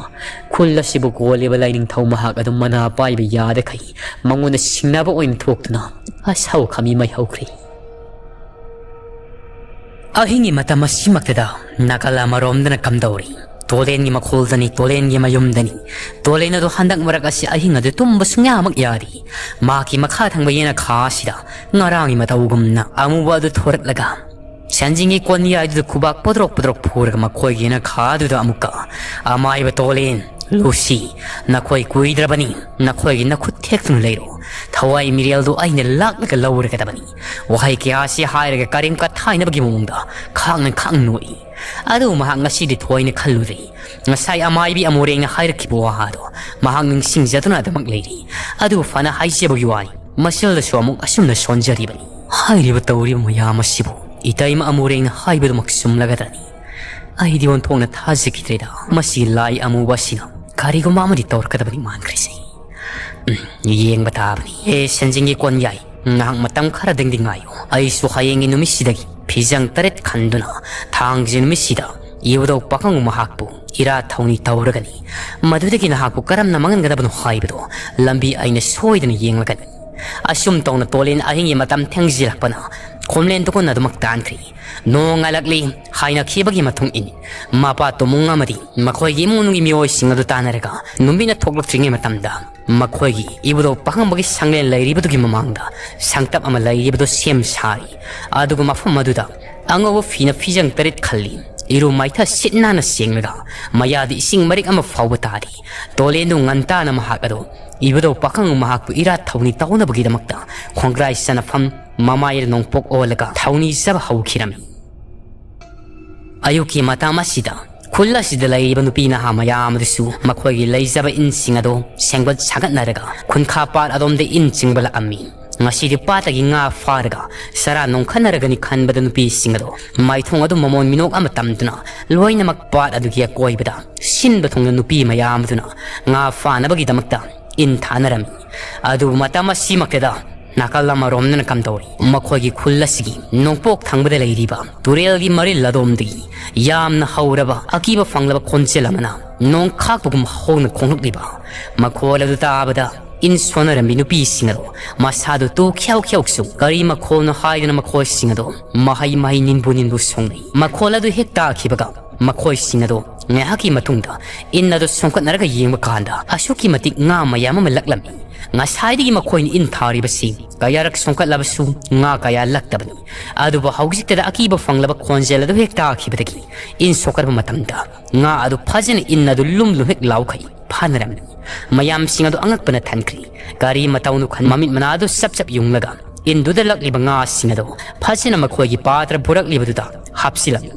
ꯈꯨꯜ ꯑꯁꯤꯕꯨ ꯀꯣꯜꯂꯤꯕ ꯂꯥꯏꯅꯤꯡꯊꯧ ꯃꯍꯥꯛ ꯑꯗꯨꯝ ꯃꯅꯥ ꯄꯥꯏꯕ ꯌꯥꯗꯈꯩ ꯃꯉꯣꯟꯗ ꯁꯤꯡꯅꯕ ꯑꯣꯏꯅ ꯊꯣꯛꯇꯨꯅ ꯑꯁꯥꯎ ꯈꯥꯃꯤ ꯃꯩ ꯍꯧꯈ꯭ꯔꯤ꯫ ꯑꯍꯤꯡꯒꯤ ꯃꯇꯝ ꯑꯁꯤꯃꯛꯇꯗ ꯅꯥꯀꯜ ꯑꯃꯔꯣꯝꯗꯅ ꯀꯝꯗꯧꯔꯤ? ꯇꯣꯂꯦꯟꯒꯤ ꯃꯈꯣꯜꯗꯅꯤ, ꯇꯣꯂꯦꯟꯒꯤ ꯃꯌꯨꯝꯗꯅꯤ꯫ ꯇꯣꯂꯦꯟ ꯑꯗꯨ ꯍꯟꯗꯛ ꯃꯔꯛ ꯑꯁꯤ ꯑꯍꯤꯡ ꯑꯗꯨ ꯇꯨꯝꯕ ꯁꯨꯡꯌꯥꯃꯛ ꯌꯥꯗꯦ꯫ ꯃꯍꯥꯛꯀꯤ ꯃꯈꯥ ꯊꯪꯕ ꯌꯦꯅꯈꯥ ꯑꯁꯤꯗ ꯉꯔꯥꯡꯒꯤ ꯃꯇꯧꯒꯨꯝꯅ ꯑꯃꯨꯕ ꯑꯗꯨ ꯊꯣꯔꯛꯂꯒ ꯁꯟꯖꯤꯡꯒꯤ ꯀꯣꯟꯌꯥꯏꯗꯨꯗ ꯈꯨꯕꯥꯛ ꯄꯣꯗ꯭ꯔꯣꯛ ꯄꯣꯗ꯭ꯔꯣꯛ ꯐꯨꯔꯒ ꯃꯈꯣꯏꯒꯤ ꯌꯦꯅꯈꯥꯗꯨꯗ ꯑꯃꯨꯛꯀ, "ꯑꯃꯥꯏꯕ ꯇꯣꯂꯦꯟ, ꯂꯨꯁꯤ, ꯅꯈꯣꯏ ꯀꯨꯏꯗ꯭ꯔꯕꯅꯤ, ꯅꯈꯣꯏꯒꯤ ꯅꯈꯨꯠ ꯊꯦꯛꯇꯨꯅ ꯂꯩꯔꯣ꯫ ꯊꯋꯥꯏ ꯃꯤꯔꯦꯜꯗꯨ ꯑꯩꯅ ꯂꯥꯛꯂꯒ ꯂꯧꯔꯒꯗꯕꯅꯤ"꯫ ꯋꯥꯍꯩ ꯀꯌꯥ ꯑꯁꯤ ꯍꯥꯏꯔꯒ ꯀꯔꯤꯝ ꯀꯊꯥꯏꯅꯕꯒꯤ ꯃꯑꯣꯡꯗ ꯈꯥꯡꯅ ꯈꯥꯡ ꯅꯣꯛꯏ꯫ ꯑꯗꯨꯕꯨ ꯃꯍꯥꯛ ꯉꯁꯤꯗꯤ ꯊꯣꯏꯅ ꯈꯜꯂꯨꯔꯦ꯫ ꯉꯁꯥꯏ ꯑꯃꯥꯏꯕꯤ ꯑꯃꯣꯔꯦꯡꯅ ꯍꯥꯏꯔꯛꯈꯤꯕ ꯋꯥꯗꯣ ꯃꯍꯥꯛ ꯅꯤꯡꯁꯤꯡꯖꯗꯨꯅ ꯑꯗꯨꯃꯛ ꯂꯩꯔꯤ꯫ ꯑꯗꯨꯕꯨ ꯐꯅ ꯍꯥꯏꯖꯕꯒꯤ ꯋꯥꯅꯤ, ꯃꯁꯤꯜꯗꯁꯨ ꯑꯃꯨꯛ ꯑꯁꯨꯝꯅ ꯁꯣꯟꯖꯔꯤꯕꯅꯤ꯫ ꯍꯥꯏꯔꯤꯕ ꯇꯧꯔꯤꯕ ꯃꯌꯥꯝ ꯑꯁꯤꯕꯨ ꯏꯇꯩꯃ ꯑꯃꯣꯔꯦꯡꯅ ꯍꯥꯏꯕꯗꯨꯃꯛ ꯆꯨꯝꯂꯒꯗ꯭ꯔꯅꯤ? ꯑꯩꯗꯤ ꯑꯣꯟꯊꯣꯛꯅ ꯊꯥꯖꯈꯤꯗ꯭ꯔꯦꯗ꯫ ꯃꯁꯤ ꯂꯥꯏ ꯑꯃꯨꯕ ꯑꯁꯤꯅ ꯀꯔꯤꯒꯨꯝꯕ ꯑꯃꯗꯤ ꯇꯧꯔꯛꯀꯗꯕꯅꯤ ꯃꯥꯟꯈ꯭ꯔꯦꯁꯦ꯫ ꯎꯝ, ꯌꯦꯡꯕ ꯇꯥꯕꯅꯤ꯫ ꯍꯦ ꯁꯦꯟꯖꯦꯡꯒꯤ ꯀꯣꯟꯌꯥꯏ, ꯉꯥꯏꯍꯥꯛ ꯃꯇꯝ ꯈꯔꯗꯪꯗꯤ ꯉꯥꯏꯌꯨ꯫ ꯑꯩꯁꯨ ꯍꯌꯦꯡꯒꯤ ꯅꯨꯃꯤꯠꯁꯤꯗꯒꯤ ꯐꯤꯖꯪ ꯇꯔꯦꯠ ꯈꯟꯗꯨꯅ ꯊꯥꯡꯖ ꯅꯨꯃꯤꯠꯁꯤꯗ ꯏꯕꯨꯙꯧ ꯄꯥꯈꯪ ꯃꯍꯥꯛꯄꯨ ꯏꯔꯥꯠ ꯊꯧꯅꯤ ꯇꯧꯔꯒꯅꯤ꯫ ꯃꯗꯨꯗꯒꯤ ꯅꯍꯥꯛꯄꯨ ꯀꯔꯝꯅ ꯃꯥꯡꯍꯟꯒꯗꯕꯅꯣ ꯍꯥꯏꯕꯗꯣ ꯂꯝꯕꯤ ꯑꯩꯅ ꯁꯣꯏꯗꯅ ꯌꯦꯡꯂꯒꯅꯤ꯫ ꯑꯁꯨꯝ ꯇꯧꯅ ꯇꯣꯂꯦꯟ ꯑꯍꯤꯡꯒꯤ ꯃꯇꯝ ꯊꯦꯡꯖꯤꯜꯂꯛꯄꯅ ꯈꯣꯝꯂꯦꯟ ꯇꯨꯀꯨꯟ ꯑꯗꯨꯃꯛ ꯇꯥꯟꯈ꯭ꯔꯤ꯫ ꯅꯣꯡ ꯉꯥꯜꯂꯛꯂꯤ ꯍꯥꯏꯅꯈꯤꯕꯒꯤ ꯃꯇꯨꯡ ꯏꯟ ꯃꯄꯥ ꯇꯣꯃꯨꯡ ꯑꯃꯗꯤ ꯃꯈꯣꯏꯒꯤ ꯏꯃꯨꯡ ꯃꯅꯨꯡꯒꯤ ꯃꯤꯑꯣꯏꯁꯤꯡ ꯑꯗꯨ ꯇꯥꯟꯅꯔꯒ ꯅꯨꯃꯤꯠꯅ ꯊꯣꯛꯂꯛꯇ꯭ꯔꯤꯉꯩ ꯃꯇꯝꯗ ꯃꯈꯣꯏꯒꯤ ꯏꯕꯨꯙꯧ ꯄꯥꯈꯪꯕꯒꯤ ꯁꯪꯂꯦꯟ ꯂꯩꯔꯤꯕꯗꯨꯒꯤ ꯃꯃꯥꯡꯗ ꯁꯪꯇꯞ ꯑꯃ ꯂꯩꯔꯤꯕꯗꯨ ꯁꯦꯝ ꯁꯥꯔꯤ꯫ ꯑꯗꯨꯒ ꯃꯐꯝ ꯑꯗꯨꯗ ꯑꯉꯧꯕ ꯐꯤꯅ ꯐꯤꯖꯪ ꯇꯔꯦꯠ ꯈꯜꯂꯤ꯫ ꯏꯔꯨ ꯃꯥꯏꯊ ꯁꯤꯠ ꯅꯥꯟꯅ ꯁꯦꯡꯂꯒ ꯃꯌꯥꯗ ꯏꯁꯤꯡ ꯃꯔꯤꯛ ꯑꯃ ꯐꯥꯎꯕ ꯇꯥꯔꯤ꯫ ꯇꯣꯂꯦꯟꯗꯨ ꯉꯟꯇꯥꯅ ꯃꯍꯥꯛ ꯑꯗꯨ ꯏꯕꯨꯙꯧ ꯄꯥꯈꯪ ꯃꯍꯥꯛꯄꯨ ꯏꯔꯥꯠ ꯊꯧꯅꯤ ꯇꯧꯅꯕꯒꯤꯗꯃꯛꯇ ꯈꯣꯡꯒ꯭ꯔꯥꯏ ꯆꯅꯐꯝ ꯃꯃꯥꯏꯗ ꯅꯣꯡꯄꯣꯛ ꯑꯣꯜꯂꯒ ꯊꯧꯅꯤ ꯆꯥꯕ ꯍꯧꯈꯤꯔꯝꯃꯤ꯫ ꯑꯌꯨꯛꯀꯤ ꯃꯇꯝ ꯑꯁꯤꯗ ꯈꯨꯜ ꯑꯁꯤꯗ ꯂꯩꯔꯤꯕ ꯅꯨꯄꯤ ꯅꯍꯥ ꯃꯌꯥꯝ ꯑꯗꯨꯁꯨ ꯃꯈꯣꯏꯒꯤ ꯂꯩꯖꯕ ꯏꯟꯁꯤꯡ ꯑꯗꯨ ꯁꯦꯝꯒꯠ ꯁꯥꯒꯠꯅꯔꯒ ꯈꯨꯟꯈꯥ ꯄꯥꯠ ꯑꯗꯣꯝꯗ ꯏꯟ ꯆꯤꯡꯕ ꯂꯥꯛꯑꯝꯃꯤ꯫ ꯉꯁꯤꯗꯤ ꯄꯥꯠꯇꯒꯤ ꯉꯥ ꯐꯥꯔꯒ ꯆꯔꯥ ꯅꯣꯡꯈꯠꯅꯔꯒꯅꯤ ꯈꯟꯕꯗ ꯅꯨꯄꯤꯁꯤꯡ ꯑꯗꯨ ꯃꯥꯏꯊꯣꯡ ꯑꯗꯨ ꯃꯃꯣꯟ ꯃꯤꯅꯣꯛ ꯑꯃ ꯇꯝꯗꯨꯅ ꯂꯣꯏꯅꯃꯛ ꯄꯥꯠ ꯑꯗꯨꯒꯤ ꯑꯀꯣꯏꯕꯗ ꯁꯤꯟꯕ ꯊꯨꯡꯅ ꯅꯨꯄꯤ ꯃꯌꯥꯝ ꯑꯗꯨꯅ ꯉꯥ ꯐꯥꯅꯕꯒꯤꯗꯃꯛꯇ ꯏꯟ ꯊꯥꯅꯔꯝꯃꯤ꯫ ꯑꯗꯨꯕꯨ ꯃꯇꯝ ꯑꯁꯤꯃꯛꯇꯗ ꯅꯥꯀꯜ ꯑꯃꯔꯣꯝꯗꯅ ꯀꯝꯗꯧꯔꯤ? ꯃꯈꯣꯏꯒꯤ ꯈꯨꯜ ꯑꯁꯤꯒꯤ ꯅꯣꯡꯄꯣꯛ ꯊꯪꯕꯗ ꯂꯩꯔꯤꯕ ꯇꯨꯔꯦꯜꯒꯤ ꯃꯔꯤꯜ ꯑꯗꯣꯝꯗꯒꯤ ꯌꯥꯝꯅ ꯍꯧꯔꯕ ꯑꯀꯤꯕ ꯐꯪꯂꯕ ꯈꯣꯟꯖꯦꯜ ꯑꯃꯅ ꯅꯣꯡ ꯈꯥꯛꯄꯒꯨꯝ ꯍꯧꯅ ꯈꯣꯡꯂꯛꯂꯤꯕ ꯃꯈꯣꯜ ꯑꯗꯨ ꯇꯥꯕꯗ ꯏꯟ ꯁꯣꯟꯅꯔꯝꯃꯤ ꯅꯨꯄꯤꯁꯤꯡ ꯑꯗꯨ ꯃꯁꯥꯗꯨ ꯇꯨ ꯈ꯭ꯌꯥꯎ ꯈ꯭ꯌꯥꯎ ꯆꯨ ꯀꯔꯤ ꯃꯈꯣꯜꯅꯣ ꯍꯥꯏꯗꯨꯅ ꯃꯈꯣꯏꯁꯤꯡ ꯑꯗꯨ ꯃꯍꯩ ꯃꯍꯩ ꯅꯤꯟꯕꯨ ꯅꯤꯟꯕꯨ ꯁꯣꯡꯅꯩ꯫ ꯃꯈꯣꯜ ꯑꯗꯨ ꯍꯦꯛ ꯇꯥꯈꯤꯕꯒ ꯃꯈꯣꯏꯁꯤꯡ ꯑꯗꯨ ꯉꯥꯏꯍꯥꯛꯀꯤ ꯃꯇꯨꯡꯗ ꯏꯟ ꯑꯗꯨ ꯁꯣꯡꯀꯠꯅꯔꯒ ꯌꯦꯡꯕ ꯀꯥꯟꯗ ꯑꯁꯨꯛꯀꯤ ꯃꯇꯤꯛ ꯉꯥ ꯃꯌꯥꯝ ꯑꯃ ꯂꯛꯂꯝꯃꯤ꯫ ꯉꯁꯥꯏꯗꯒꯤ ꯃꯈꯣꯏꯅ ꯏꯟ ꯊꯥꯔꯤꯕꯁꯤ ꯀꯌꯥꯔꯛ ꯁꯣꯡꯀꯠꯂꯕꯁꯨ ꯉꯥ ꯀꯌꯥ ꯂꯛꯇꯕꯅꯤ꯫ ꯑꯗꯨꯕꯨ ꯍꯧꯖꯤꯛꯇꯗ ꯑꯀꯤꯕ ꯐꯪꯂꯕ ꯈꯣꯟꯖꯦꯜ ꯑꯗꯨ ꯍꯦꯛ ꯇꯥꯈꯤꯕꯗꯒꯤ ꯏꯟ ꯁꯣꯛꯀꯠꯄ ꯃꯇꯝꯗ ꯉꯥ ꯑꯗꯨ ꯐꯖꯅ ꯏꯟ ꯑꯗꯨ ꯂꯨꯝ ꯂꯨꯝ ꯍꯦꯛ ꯂꯥꯎꯈꯩ ꯐꯥꯅꯔꯝꯃꯤ꯫ ꯃꯌꯥꯝꯁꯤꯡ ꯑꯗꯨ ꯑꯉꯛꯄꯅ ꯊꯟꯈ꯭ꯔꯤ꯫ ꯀꯔꯤ ꯃꯇꯧꯅꯣ ꯈꯟ ꯃꯃꯤꯠ ꯃꯅꯥ ꯑꯗꯨ ꯆꯞ ꯆꯞ ꯌꯨꯡꯂꯒ ꯏꯟꯗꯨꯗ ꯂꯛꯂꯤꯕ ꯉꯥꯁꯤꯡ ꯑꯗꯨ ꯐꯖꯅ ꯃꯈꯣꯏꯒꯤ ꯄꯥꯇ꯭ꯔ ꯄꯨꯔꯛꯂꯤꯕꯗꯨꯗ ꯍꯥꯞꯆꯤꯜꯂꯝꯃꯤ꯫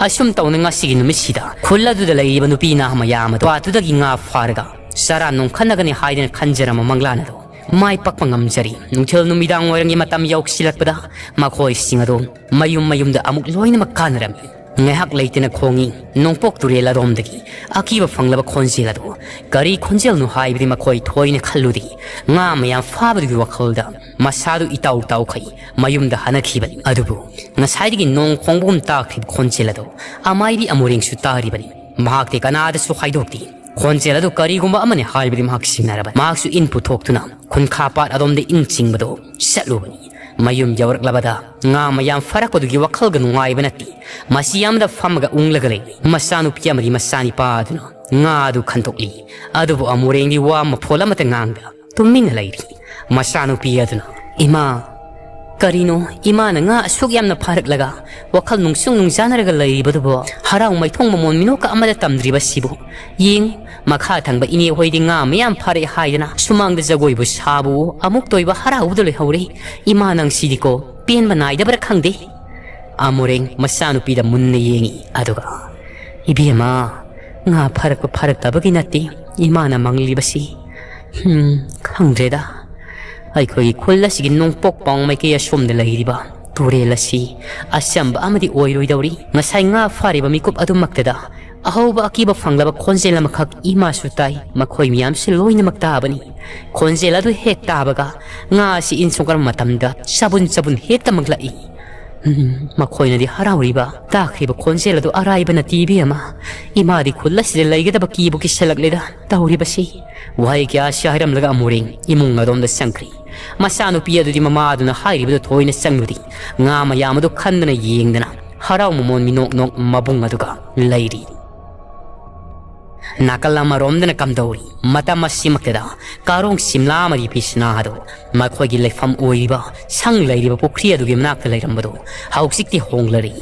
ꯑꯁꯨꯝ ꯇꯧꯅ ꯉꯁꯤꯒꯤ ꯅꯨꯃꯤꯠꯁꯤꯗ ꯈꯨꯜ ꯑꯗꯨꯗ ꯂꯩꯔꯤꯕ ꯅꯨꯄꯤ ꯅꯍꯥ ꯃꯌꯥꯝ ꯑꯗꯨ ꯄꯥꯠꯇꯨꯗꯒꯤ ꯉꯥ ꯐꯥꯔꯒ ꯆꯔꯥ ꯅꯣꯡꯈꯠꯅꯒꯅꯤ ꯍꯥꯏꯗꯅ ꯈꯟꯖꯔꯝꯕ ꯃꯪꯂꯥꯟ ꯑꯗꯨ ꯃꯥꯏ ꯄꯥꯛꯄ ꯉꯝꯖꯔꯤ꯫ ꯅꯨꯡꯊꯤꯜ ꯅꯨꯃꯤꯗꯥꯡ ꯋꯥꯏꯔꯝꯒꯤ ꯃꯇꯝ ꯌꯧꯁꯤꯜꯂꯛꯄꯗ ꯃꯈꯣꯏꯁꯤꯡ ꯑꯗꯨ ꯃꯌꯨꯝ ꯃꯌꯨꯝꯗ ꯑꯃꯨꯛ ꯂꯣꯏꯅꯃꯛ ꯀꯥꯅꯔꯝꯃꯤ꯫ ꯉꯥꯏꯍꯥꯛ ꯂꯩꯇꯅ ꯈꯣꯡꯏ꯫ ꯅꯣꯡꯄꯣꯛ ꯇꯨꯔꯦꯜ ꯑꯗꯣꯝꯗꯒꯤ ꯑꯀꯤꯕ ꯐꯪꯂꯕ ꯈꯣꯟꯖꯦꯜ ꯑꯗꯨ꯫ ꯀꯔꯤ ꯈꯣꯟꯖꯦꯜꯅꯣ ꯍꯥꯏꯕꯗꯤ ꯃꯈꯣꯏ ꯊꯣꯏꯅ ꯈꯜꯂꯨꯗꯦ꯫ ꯉꯥ ꯃꯌꯥꯝ ꯐꯥꯕꯗꯨꯒꯤ ꯋꯥꯈꯜꯗ ꯃꯁꯥꯗꯨ ꯏꯇꯥꯎ ꯇꯥꯎꯈꯩ ꯃꯌꯨꯝꯗ ꯍꯟꯅꯈꯤꯕꯅꯤ꯫ ꯑꯗꯨꯕꯨ ꯉꯁꯥꯏꯗꯒꯤ ꯅꯣꯡ ꯈꯣꯡꯕꯒꯨꯝ ꯇꯥꯈ꯭ꯔꯤꯕ ꯈꯣꯟꯖꯦꯜ ꯑꯗꯨ ꯑꯃꯥꯏꯕꯤ ꯑꯃꯨꯔꯦꯡꯁꯨ ꯇꯥꯔꯤꯕꯅꯤ꯫ ꯃꯍꯥꯛꯇꯤ ꯀꯅꯥꯗꯁꯨ ꯍꯥꯏꯗꯣꯛꯇꯦ꯫ ꯈꯣꯟꯖꯦꯜ ꯑꯗꯨ ꯀꯔꯤꯒꯨꯝꯕ ꯑꯃꯅꯤ ꯍꯥꯏꯕꯗꯤ ꯃꯍꯥꯛ ꯁꯤꯡꯅꯔꯕꯅꯤ꯫ ꯃꯍꯥꯛꯁꯨ ꯏꯟ ꯄꯨꯊꯣꯛꯇꯨꯅ ꯈꯨꯟꯈꯥ ꯄꯥꯠ ꯑꯗꯣꯝꯗ ꯏꯟ ꯆꯤꯡꯕꯗꯨ ꯆꯠꯂꯨꯕꯅꯤ꯫ ꯃꯌꯨꯝ ꯌꯧꯔꯛꯂꯕꯗ ꯉꯥ ꯃꯌꯥꯝ ꯐꯥꯔꯛꯄꯗꯨꯒꯤ ꯋꯥꯈꯜꯒ ꯅꯨꯡꯉꯥꯏꯕ ꯅꯠꯇꯦ꯫ ꯃꯁꯤ ꯑꯃꯗ ꯐꯝꯃꯒ ꯎꯪꯂꯒ ꯂꯩꯔꯤ꯫ ꯃꯆꯥꯅꯨꯄꯤ ꯑꯃꯗꯤ ꯃꯆꯥꯅꯤꯄꯥ ꯑꯗꯨꯅ ꯉꯥ ꯑꯗꯨ ꯈꯟꯗꯣꯛꯂꯤ꯫ ꯑꯗꯨꯕꯨ ꯑꯃꯨꯔꯦꯡꯗꯤ ꯋꯥ ꯃꯐꯣꯜ ꯑꯃꯠꯇ ꯉꯥꯡꯗ ꯇꯨꯃꯤꯟꯅ ꯂꯩꯔꯤ꯫ ꯃꯆꯥꯅꯨꯄꯤ ꯑꯗꯨꯅ, "ꯏꯃꯥ, ꯀꯔꯤꯅꯣ ꯏꯃꯥꯅ ꯉꯥ ꯑꯁꯨꯛ ꯌꯥꯝꯅ ꯐꯥꯔꯛꯂꯒ ꯋꯥꯈꯜ ꯅꯨꯡꯁꯨꯡ ꯅꯨꯡꯖꯥꯅꯔꯒ ꯂꯩꯔꯤꯕꯗꯨꯕꯨ? ꯍꯔꯥꯎ ꯃꯩꯊꯣꯡ ꯃꯃꯣꯟ ꯃꯤꯅꯣꯛꯀ ꯑꯃꯗ ꯇꯝꯗ꯭ꯔꯤꯕꯁꯤꯕꯨ? ꯌꯦꯡ, ꯃꯈꯥ ꯊꯪꯕ ꯏꯅꯦ ꯍꯣꯏꯗꯤ ꯉꯥ ꯃꯌꯥꯝ ꯐꯥꯔꯛꯑꯦ ꯍꯥꯏꯗꯅ ꯁꯨꯃꯥꯡꯗ ꯖꯒꯣꯏꯕꯨ ꯁꯥꯕꯨ ꯑꯃꯨꯛ ꯇꯣꯏꯕ ꯍꯔꯥꯎꯕꯗ ꯂꯣꯏꯍꯧꯔꯦ꯫ ꯏꯃꯥ ꯅꯪꯁꯤꯗꯤꯀꯣ ꯄꯦꯟꯕ ꯅꯥꯏꯗꯕ꯭ꯔꯥ ꯈꯪꯗꯦ꯫" ꯑꯃꯨꯔꯦꯡ ꯃꯆꯥꯅꯨꯄꯤꯗ ꯃꯨꯟꯅ ꯌꯦꯡꯉꯤ꯫ ꯑꯗꯨꯒ, "ꯏꯕꯦꯝꯃ, ꯉꯥ ꯐꯥꯔꯛꯄ ꯐꯥꯔꯛꯇꯕꯒꯤ ꯅꯠꯇꯦ ꯏꯃꯥꯅ ꯃꯪꯂꯤꯕꯁꯤ꯫ ꯍꯝ, ꯈꯪꯗ꯭ꯔꯦꯗ꯫ ꯑꯩꯈꯣꯏꯒꯤ ꯈꯨꯜ ꯑꯁꯤꯒꯤ ꯅꯣꯡꯄꯣꯛ ꯄꯥꯎ ꯃꯥꯏꯀꯩ ꯑꯁꯣꯝꯗ ꯂꯩꯔꯤꯕ ꯇꯨꯔꯦꯜ ꯑꯁꯤ ꯑꯆꯝꯕ ꯑꯃꯗꯤ ꯑꯣꯏꯔꯣꯏꯗꯧꯔꯤ꯫ ꯉꯁꯥꯏ ꯉꯥ ꯐꯥꯔꯤꯕ ꯃꯤꯀꯨꯞ ꯑꯗꯨꯃꯛꯇꯗ ꯑꯍꯧꯕ ꯑꯀꯤꯕ ꯐꯪꯂꯕ ꯈꯣꯟꯖꯦꯜ ꯑꯃꯈꯛ ꯏꯃꯥꯁꯨ ꯇꯥꯏ, ꯃꯈꯣꯏ ꯃꯌꯥꯝꯁꯨ ꯂꯣꯏꯅꯃꯛ ꯇꯥꯕꯅꯤ꯫ ꯈꯣꯟꯖꯦꯜ ꯑꯗꯨ ꯍꯦꯛ ꯇꯥꯕꯒ ꯉꯥ ꯑꯁꯤ ꯏꯟ ꯁꯣꯛꯂꯛꯄ ꯃꯇꯝꯗ ꯆꯕꯨꯟ ꯆꯕꯨꯟ ꯍꯦꯛꯇ ꯃꯛꯂꯛꯏ꯫ ꯎꯝ, ꯃꯈꯣꯏꯅꯗꯤ ꯍꯔꯥꯎꯔꯤꯕ ꯇꯥꯈ꯭ꯔꯤꯕ ꯈꯣꯟꯖꯦꯜ ꯑꯗꯨ ꯑꯔꯥꯏꯕ ꯅꯠꯇꯦ ꯏꯕꯦꯝꯃ꯫ ꯏꯃꯥꯗꯤ ꯈꯨꯜ ꯑꯁꯤꯗ ꯂꯩꯒꯗꯕ ꯀꯤꯕꯨ ꯀꯤꯁꯜꯂꯛꯂꯦꯗ ꯇꯧꯔꯤꯕꯁꯤ꯫" ꯋꯥꯍꯩ ꯀꯌꯥ ꯑꯁꯤ ꯍꯥꯏꯔꯝꯂꯒ ꯑꯃꯨꯔꯦꯡ ꯏꯃꯨꯡ ꯑꯗꯣꯝꯗ ꯆꯪꯈ꯭ꯔꯤ꯫ ꯃꯆꯥꯅꯨꯄꯤ ꯑꯗꯨꯗꯤ ꯃꯃꯥꯗꯨꯅ ꯍꯥꯏꯔꯤꯕꯗꯨ ꯊꯣꯏꯅ ꯆꯪꯂꯨꯗꯦ꯫ ꯉꯥ ꯃꯌꯥꯝ ꯑꯗꯨ ꯈꯟꯗꯅ ꯌꯦꯡꯗꯅ ꯍꯔꯥꯎ ꯃꯃꯣꯟ ꯃꯤꯅꯣꯛ ꯅꯣꯛ ꯃꯕꯨꯡ ꯑꯗꯨꯒ ꯂꯩꯔꯤ꯫ ꯅꯥꯀꯜ ꯑꯃꯔꯣꯝꯗꯅ ꯀꯝꯗꯧꯔꯤ? ꯃꯇꯝ ꯑꯁꯤꯃꯛꯇꯗ ꯀꯥꯔꯣꯡ ꯁꯤꯝꯂꯥ ꯑꯃꯗꯤ ꯄꯤꯁꯅꯥ ꯑꯗꯨ ꯃꯈꯣꯏꯒꯤ ꯂꯩꯐꯝ ꯑꯣꯏꯔꯤꯕ ꯁꯪ ꯂꯩꯔꯤꯕ ꯄꯨꯈ꯭ꯔꯤ ꯑꯗꯨꯒꯤ ꯃꯅꯥꯛꯇ ꯂꯩꯔꯝꯕꯗꯨ ꯍꯧꯖꯤꯛꯇꯤ ꯍꯣꯡꯂꯔꯤ꯫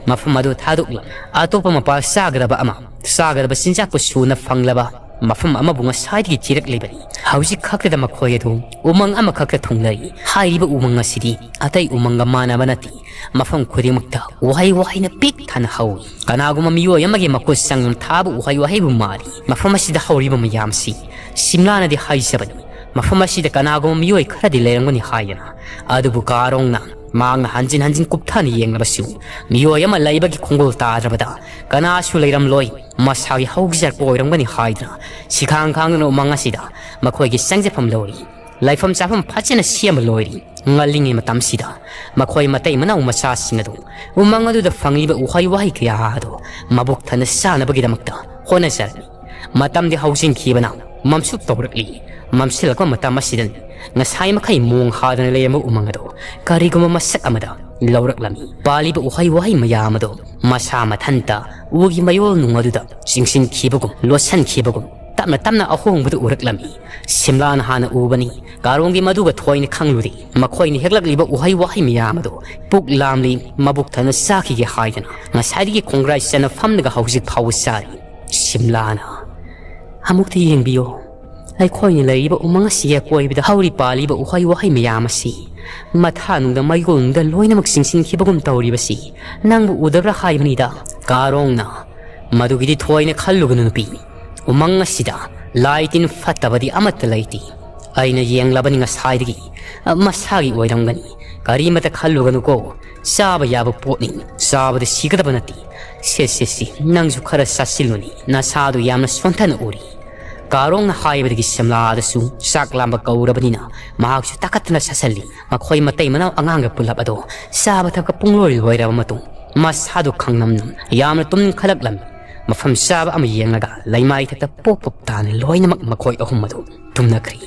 ꯃꯐꯝ ꯑꯗꯨ ꯊꯥꯗꯣꯛꯂ ꯑꯇꯣꯞꯄ ꯃꯄꯥ ꯆꯥꯒꯗꯕ ꯑꯃ, ꯆꯥꯒꯗꯕ ꯆꯤꯟꯖꯥꯛꯄꯨ ꯁꯨꯅ ꯐꯪꯂꯕ ꯃꯐꯝ ꯑꯃꯕꯨ ꯉꯁꯥꯏꯗꯒꯤ ꯊꯤꯔꯛꯂꯤꯕꯅꯤ꯫ ꯍꯧꯖꯤꯛ ꯈꯛꯇꯗ ꯃꯈꯣꯏ ꯑꯗꯨ ꯎꯃꯪ ꯑꯃꯈꯛꯇ ꯊꯨꯡꯂꯔꯤ꯫ ꯍꯥꯏꯔꯤꯕ ꯎꯃꯪ ꯑꯁꯤꯗꯤ ꯑꯇꯩ ꯎꯃꯪꯒ ꯃꯥꯟꯅꯕ ꯅꯠꯇꯦ꯫ ꯃꯐꯝ ꯈꯨꯗꯤꯡꯃꯛꯇ ꯎꯍꯩ ꯋꯥꯍꯩꯅ ꯄꯤꯛ ꯊꯟꯅ ꯍꯧꯏ꯫ ꯀꯅꯥꯒꯨꯝꯕ ꯃꯤꯑꯣꯏ ꯑꯃꯒꯤ ꯃꯈꯨꯠ ꯆꯪꯗꯨꯅ ꯊꯥꯕ ꯎꯍꯩ ꯋꯥꯍꯩꯕꯨ ꯃꯥꯜꯂꯤ꯫ ꯃꯐꯝ ꯑꯁꯤꯗ ꯍꯧꯔꯤꯕ ꯃꯌꯥꯝꯁꯤ ꯁꯤꯝꯂꯥꯅꯗꯤ ꯍꯥꯏꯖꯕꯅꯤ꯫ ꯃꯐꯝ ꯑꯁꯤꯗ ꯀꯅꯥꯒꯨꯝꯕ ꯃꯤꯑꯣꯏ ꯈꯔꯗꯤ ꯂꯩꯔꯝꯒꯅꯤ ꯍꯥꯏꯗꯅ꯫ ꯑꯗꯨꯕꯨ ꯀꯥꯔꯣꯡꯅ ꯃꯍꯥꯛꯅ ꯍꯟꯖꯤꯟ ꯍꯟꯖꯤꯟ ꯀꯨꯞꯊꯅ ꯌꯦꯡꯂꯕꯁꯨ ꯃꯤꯑꯣꯏ ꯑꯃ ꯂꯩꯕꯒꯤ ꯈꯣꯡꯒꯨꯜ ꯇꯥꯗ꯭ꯔꯕꯗ ꯀꯅꯥꯁꯨ ꯂꯩꯔꯝꯂꯣꯏ꯫ ꯃꯁꯥꯒꯤ ꯍꯧꯖꯔꯛꯄ ꯑꯣꯏꯔꯝꯒꯅꯤ ꯍꯥꯏꯗꯨꯅ ꯁꯤꯈꯥꯡ ꯈꯥꯡꯗꯨꯅ ꯎꯃꯪ ꯑꯁꯤꯗ ꯃꯈꯣꯏꯒꯤ ꯆꯪꯖꯐꯝ ꯂꯧꯔꯤ꯫ ꯂꯩꯐꯝ ꯆꯥꯐꯝ ꯐꯖꯅ ꯁꯦꯝꯕ ꯂꯣꯏꯔꯤ꯫ ꯉꯜꯂꯤꯉꯩ ꯃꯇꯝꯁꯤꯗ ꯃꯈꯣꯏ ꯃꯇꯩ ꯃꯅꯥꯎ ꯃꯆꯥꯁꯤꯡ ꯑꯗꯨ ꯎꯃꯪ ꯑꯗꯨꯗ ꯐꯪꯂꯤꯕ ꯎꯍꯩ ꯋꯥꯍꯩ ꯀꯌꯥ ꯑꯗꯨ ꯃꯕꯨꯛ ꯊꯟꯅ ꯆꯥꯅꯕꯒꯤꯗꯃꯛꯇ ꯍꯣꯠꯅꯖꯔꯝꯃꯤ꯫ ꯃꯇꯝꯗꯤ ꯍꯧꯖꯤꯟꯈꯤꯕꯅ ꯃꯝꯁꯨ ꯇꯧꯔꯛꯂꯤ꯫ ꯃꯝꯁꯤꯜꯂꯛꯄ ꯃꯇꯝ ꯑꯁꯤꯗꯅꯤ ꯉꯁꯥꯏ ꯃꯈꯩ ꯃꯣꯡ ꯍꯥꯗꯅ ꯂꯩꯔꯝꯕ ꯎꯃꯪ ꯑꯗꯨ ꯀꯔꯤꯒꯨꯝꯕ ꯃꯁꯛ ꯑꯃꯗ ꯂꯧꯔꯛꯂꯝꯃꯤ꯫ ꯄꯥꯜꯂꯤꯕ ꯎꯍꯩ ꯋꯥꯍꯩ ꯃꯌꯥꯝ ꯑꯗꯨ ꯃꯁꯥ ꯃꯊꯟꯇ ꯎꯒꯤ ꯃꯌꯣꯜ ꯅꯨꯡ ꯑꯗꯨꯗ ꯆꯤꯡꯁꯤꯟꯈꯤꯕꯒꯨꯝ, ꯂꯣꯠꯁꯤꯟꯈꯤꯕꯒꯨꯝ, ꯇꯞꯅ ꯇꯞꯅ ꯑꯍꯣꯡꯕꯗꯨ ꯎꯔꯛꯂꯝꯃꯤ꯫ ꯁꯤꯝꯂꯥꯅ ꯍꯥꯟꯅ ꯎꯕꯅꯤ꯫ ꯀꯥꯔꯣꯡꯒꯤ ꯃꯗꯨꯒ ꯊꯣꯏꯅ ꯈꯪꯂꯨꯗꯦ꯫ ꯃꯈꯣꯏꯅ ꯍꯦꯛꯂꯛꯂꯤꯕ ꯎꯍꯩ ꯋꯥꯍꯩ ꯃꯌꯥꯝ ꯑꯗꯨ ꯄꯨꯛ ꯂꯥꯝꯂꯤ, ꯃꯕꯨꯛ ꯊꯟꯅ ꯆꯥꯈꯤꯒꯦ ꯍꯥꯏꯗꯅ ꯉꯁꯥꯏꯗꯒꯤ ꯈꯣꯡꯒ꯭ꯔꯥꯏ ꯆꯟꯅ ꯐꯝꯂꯒ ꯍꯧꯖꯤꯛ ꯐꯥꯎꯕ ꯆꯥꯔꯤ꯫ ꯁꯤꯝꯂꯥꯅ, "ꯑꯃꯨꯛꯇ ꯌꯦꯡꯕꯤꯌꯣ꯫ ꯑꯩꯈꯣꯏꯅ ꯂꯩꯔꯤꯕ ꯎꯃꯪ ꯑꯁꯤꯒꯤ ꯑꯀꯣꯏꯕꯗ ꯍꯧꯔꯤ ꯄꯥꯜꯂꯤꯕ ꯎꯍꯩ ꯋꯥꯍꯩ ꯃꯌꯥꯝ ꯑꯁꯤ ꯃꯊꯥꯅꯨꯡꯗ ꯃꯩꯒꯣꯜꯅꯨꯡꯗ ꯂꯣꯏꯅꯃꯛ ꯆꯤꯡꯁꯤꯟꯈꯤꯕꯒꯨꯝ ꯇꯧꯔꯤꯕꯁꯤ ꯅꯪꯕꯨ ꯎꯗꯕ꯭ꯔꯥ ꯍꯥꯏꯕꯅꯤꯗ?" ꯀꯥꯔꯣꯡꯅ, "ꯃꯗꯨꯒꯤꯗꯤ ꯊꯣꯏꯅ ꯈꯜꯂꯨꯒꯅꯨ ꯅꯨꯄꯤ꯫ ꯎꯃꯪ ꯑꯁꯤꯗ ꯂꯥꯏ ꯇꯤꯟ ꯐꯠꯇꯕꯗꯤ ꯑꯃꯠꯇ ꯂꯩꯇꯦ꯫ ꯑꯩꯅ ꯌꯦꯡꯂꯕꯅꯤ ꯉꯁꯥꯏꯗꯒꯤ꯫ ꯃꯁꯥꯒꯤ ꯑꯣꯏꯔꯝꯒꯅꯤ꯫ ꯀꯔꯤꯃꯇ ꯈꯜꯂꯨꯒꯅꯨꯀꯣ꯫ ꯆꯥꯕ ꯌꯥꯕ ꯄꯣꯠꯅꯤ꯫ ꯆꯥꯕꯗ ꯁꯤꯒꯗꯕ ꯅꯠꯇꯦ꯫ ꯁꯦ, ꯁꯦ, ꯁꯦ, ꯅꯪꯁꯨ ꯈꯔ ꯆꯥꯁꯤꯜꯂꯨꯅꯦ꯫ ꯅꯁꯥꯗꯨ ꯌꯥꯝꯅ ꯁꯣꯟꯊꯅ ꯎꯔꯤ꯫" ꯀꯥꯔꯣꯡꯅ ꯍꯥꯏꯕꯗꯒꯤ ꯁꯤꯝꯂꯥꯗꯁꯨ ꯆꯥꯛ ꯂꯥꯝꯕ ꯀꯧꯔꯕꯅꯤꯅ ꯃꯍꯥꯛꯁꯨ ꯇꯥꯈꯠꯇꯅ ꯆꯥꯁꯤꯜꯂꯤ꯫ ꯃꯈꯣꯏ ꯃꯇꯩ ꯃꯅꯥꯎ ꯑꯉꯥꯡꯒ ꯄꯨꯜꯂꯞ ꯑꯗꯣ ꯆꯥꯕ ꯊꯛꯄ ꯄꯨꯡꯂꯣꯏ ꯂꯣꯏꯔꯕ ꯃꯇꯨꯡ ꯃꯁꯥꯗꯨ ꯈꯪꯅꯝꯅꯝ ꯌꯥꯝꯅ ꯇꯨꯝꯅꯤꯡꯈꯠꯂꯛꯂꯝꯃꯤ꯫ ꯃꯐꯝ ꯆꯥꯕ ꯑꯃ ꯌꯦꯡꯂꯒ ꯂꯩꯃꯥꯏ ꯊꯛꯇ ꯄꯣꯞ ꯄꯣꯞ ꯇꯥꯅ ꯂꯣꯏꯅꯃꯛ ꯃꯈꯣꯏ ꯑꯍꯨꯝ ꯑꯗꯨ ꯇꯨꯝꯅꯈ꯭ꯔꯤ꯫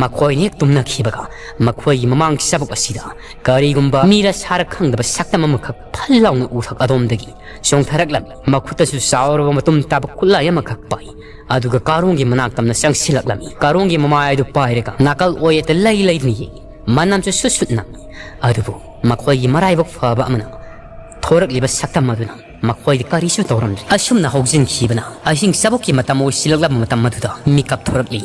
ꯃꯈꯣꯏꯅ ꯍꯦꯛ ꯇꯨꯝꯅꯈꯤꯕꯒ ꯃꯈꯣꯏꯒꯤ ꯃꯃꯥꯡ ꯆꯥꯕꯨꯛ ꯑꯁꯤꯗ ꯀꯔꯤꯒꯨꯝꯕ ꯃꯤꯔ ꯁꯥꯔ ꯈꯪꯗꯕ ꯁꯛꯇꯝ ꯑꯃꯈꯛ ꯐꯜ ꯂꯥꯎꯅ ꯎꯊꯛ ꯑꯗꯣꯝꯗꯒꯤ ꯆꯣꯡꯊꯔꯛꯂꯝꯃꯤ꯫ ꯃꯈꯨꯠꯇꯁꯨ ꯆꯥꯎꯔꯕ ꯃꯇꯨꯝ ꯇꯥꯕ ꯈꯨꯠꯂꯥꯏ ꯑꯃꯈꯛ ꯄꯥꯏ꯫ ꯑꯗꯨꯒ ꯀꯥꯔꯣꯡꯒꯤ ꯃꯅꯥꯛ ꯇꯝꯅ ꯆꯪꯁꯤꯜꯂꯛꯂꯝꯃꯤ꯫ ꯀꯥꯔꯣꯡꯒꯤ ꯃꯃꯥꯏ ꯑꯗꯨ ꯄꯥꯏꯔꯒ ꯅꯥꯀꯜ ꯑꯣꯏ ꯑꯇ ꯂꯩ ꯂꯩꯗꯨꯅ ꯌꯦꯡꯏ꯫ ꯃꯅꯝꯁꯨ ꯁꯨꯠ ꯁꯨꯠ ꯅꯝꯃꯤ꯫ ꯑꯗꯨꯕꯨ ꯃꯈꯣꯏꯒꯤ ꯃꯔꯥꯏꯕꯛ ꯐꯕ ꯑꯃꯅ ꯊꯣꯔꯛꯂꯤꯕ ꯁꯛꯇꯝ ꯑꯗꯨꯅ ꯃꯈꯣꯏꯗ ꯀꯔꯤꯁꯨ ꯇꯧꯔꯝꯗ꯭ꯔꯤ꯫ ꯑꯁꯨꯝꯅ ꯍꯧꯖꯤꯟꯈꯤꯕꯅ ꯑꯍꯤꯡ ꯆꯥꯕꯨꯛꯀꯤ ꯃꯇꯝ ꯑꯣꯏꯁꯤꯜꯂꯛꯂꯕ ꯃꯇꯝ ꯑꯗꯨꯗ ꯃꯤꯀꯞ ꯊꯣꯔꯛꯂꯤ꯫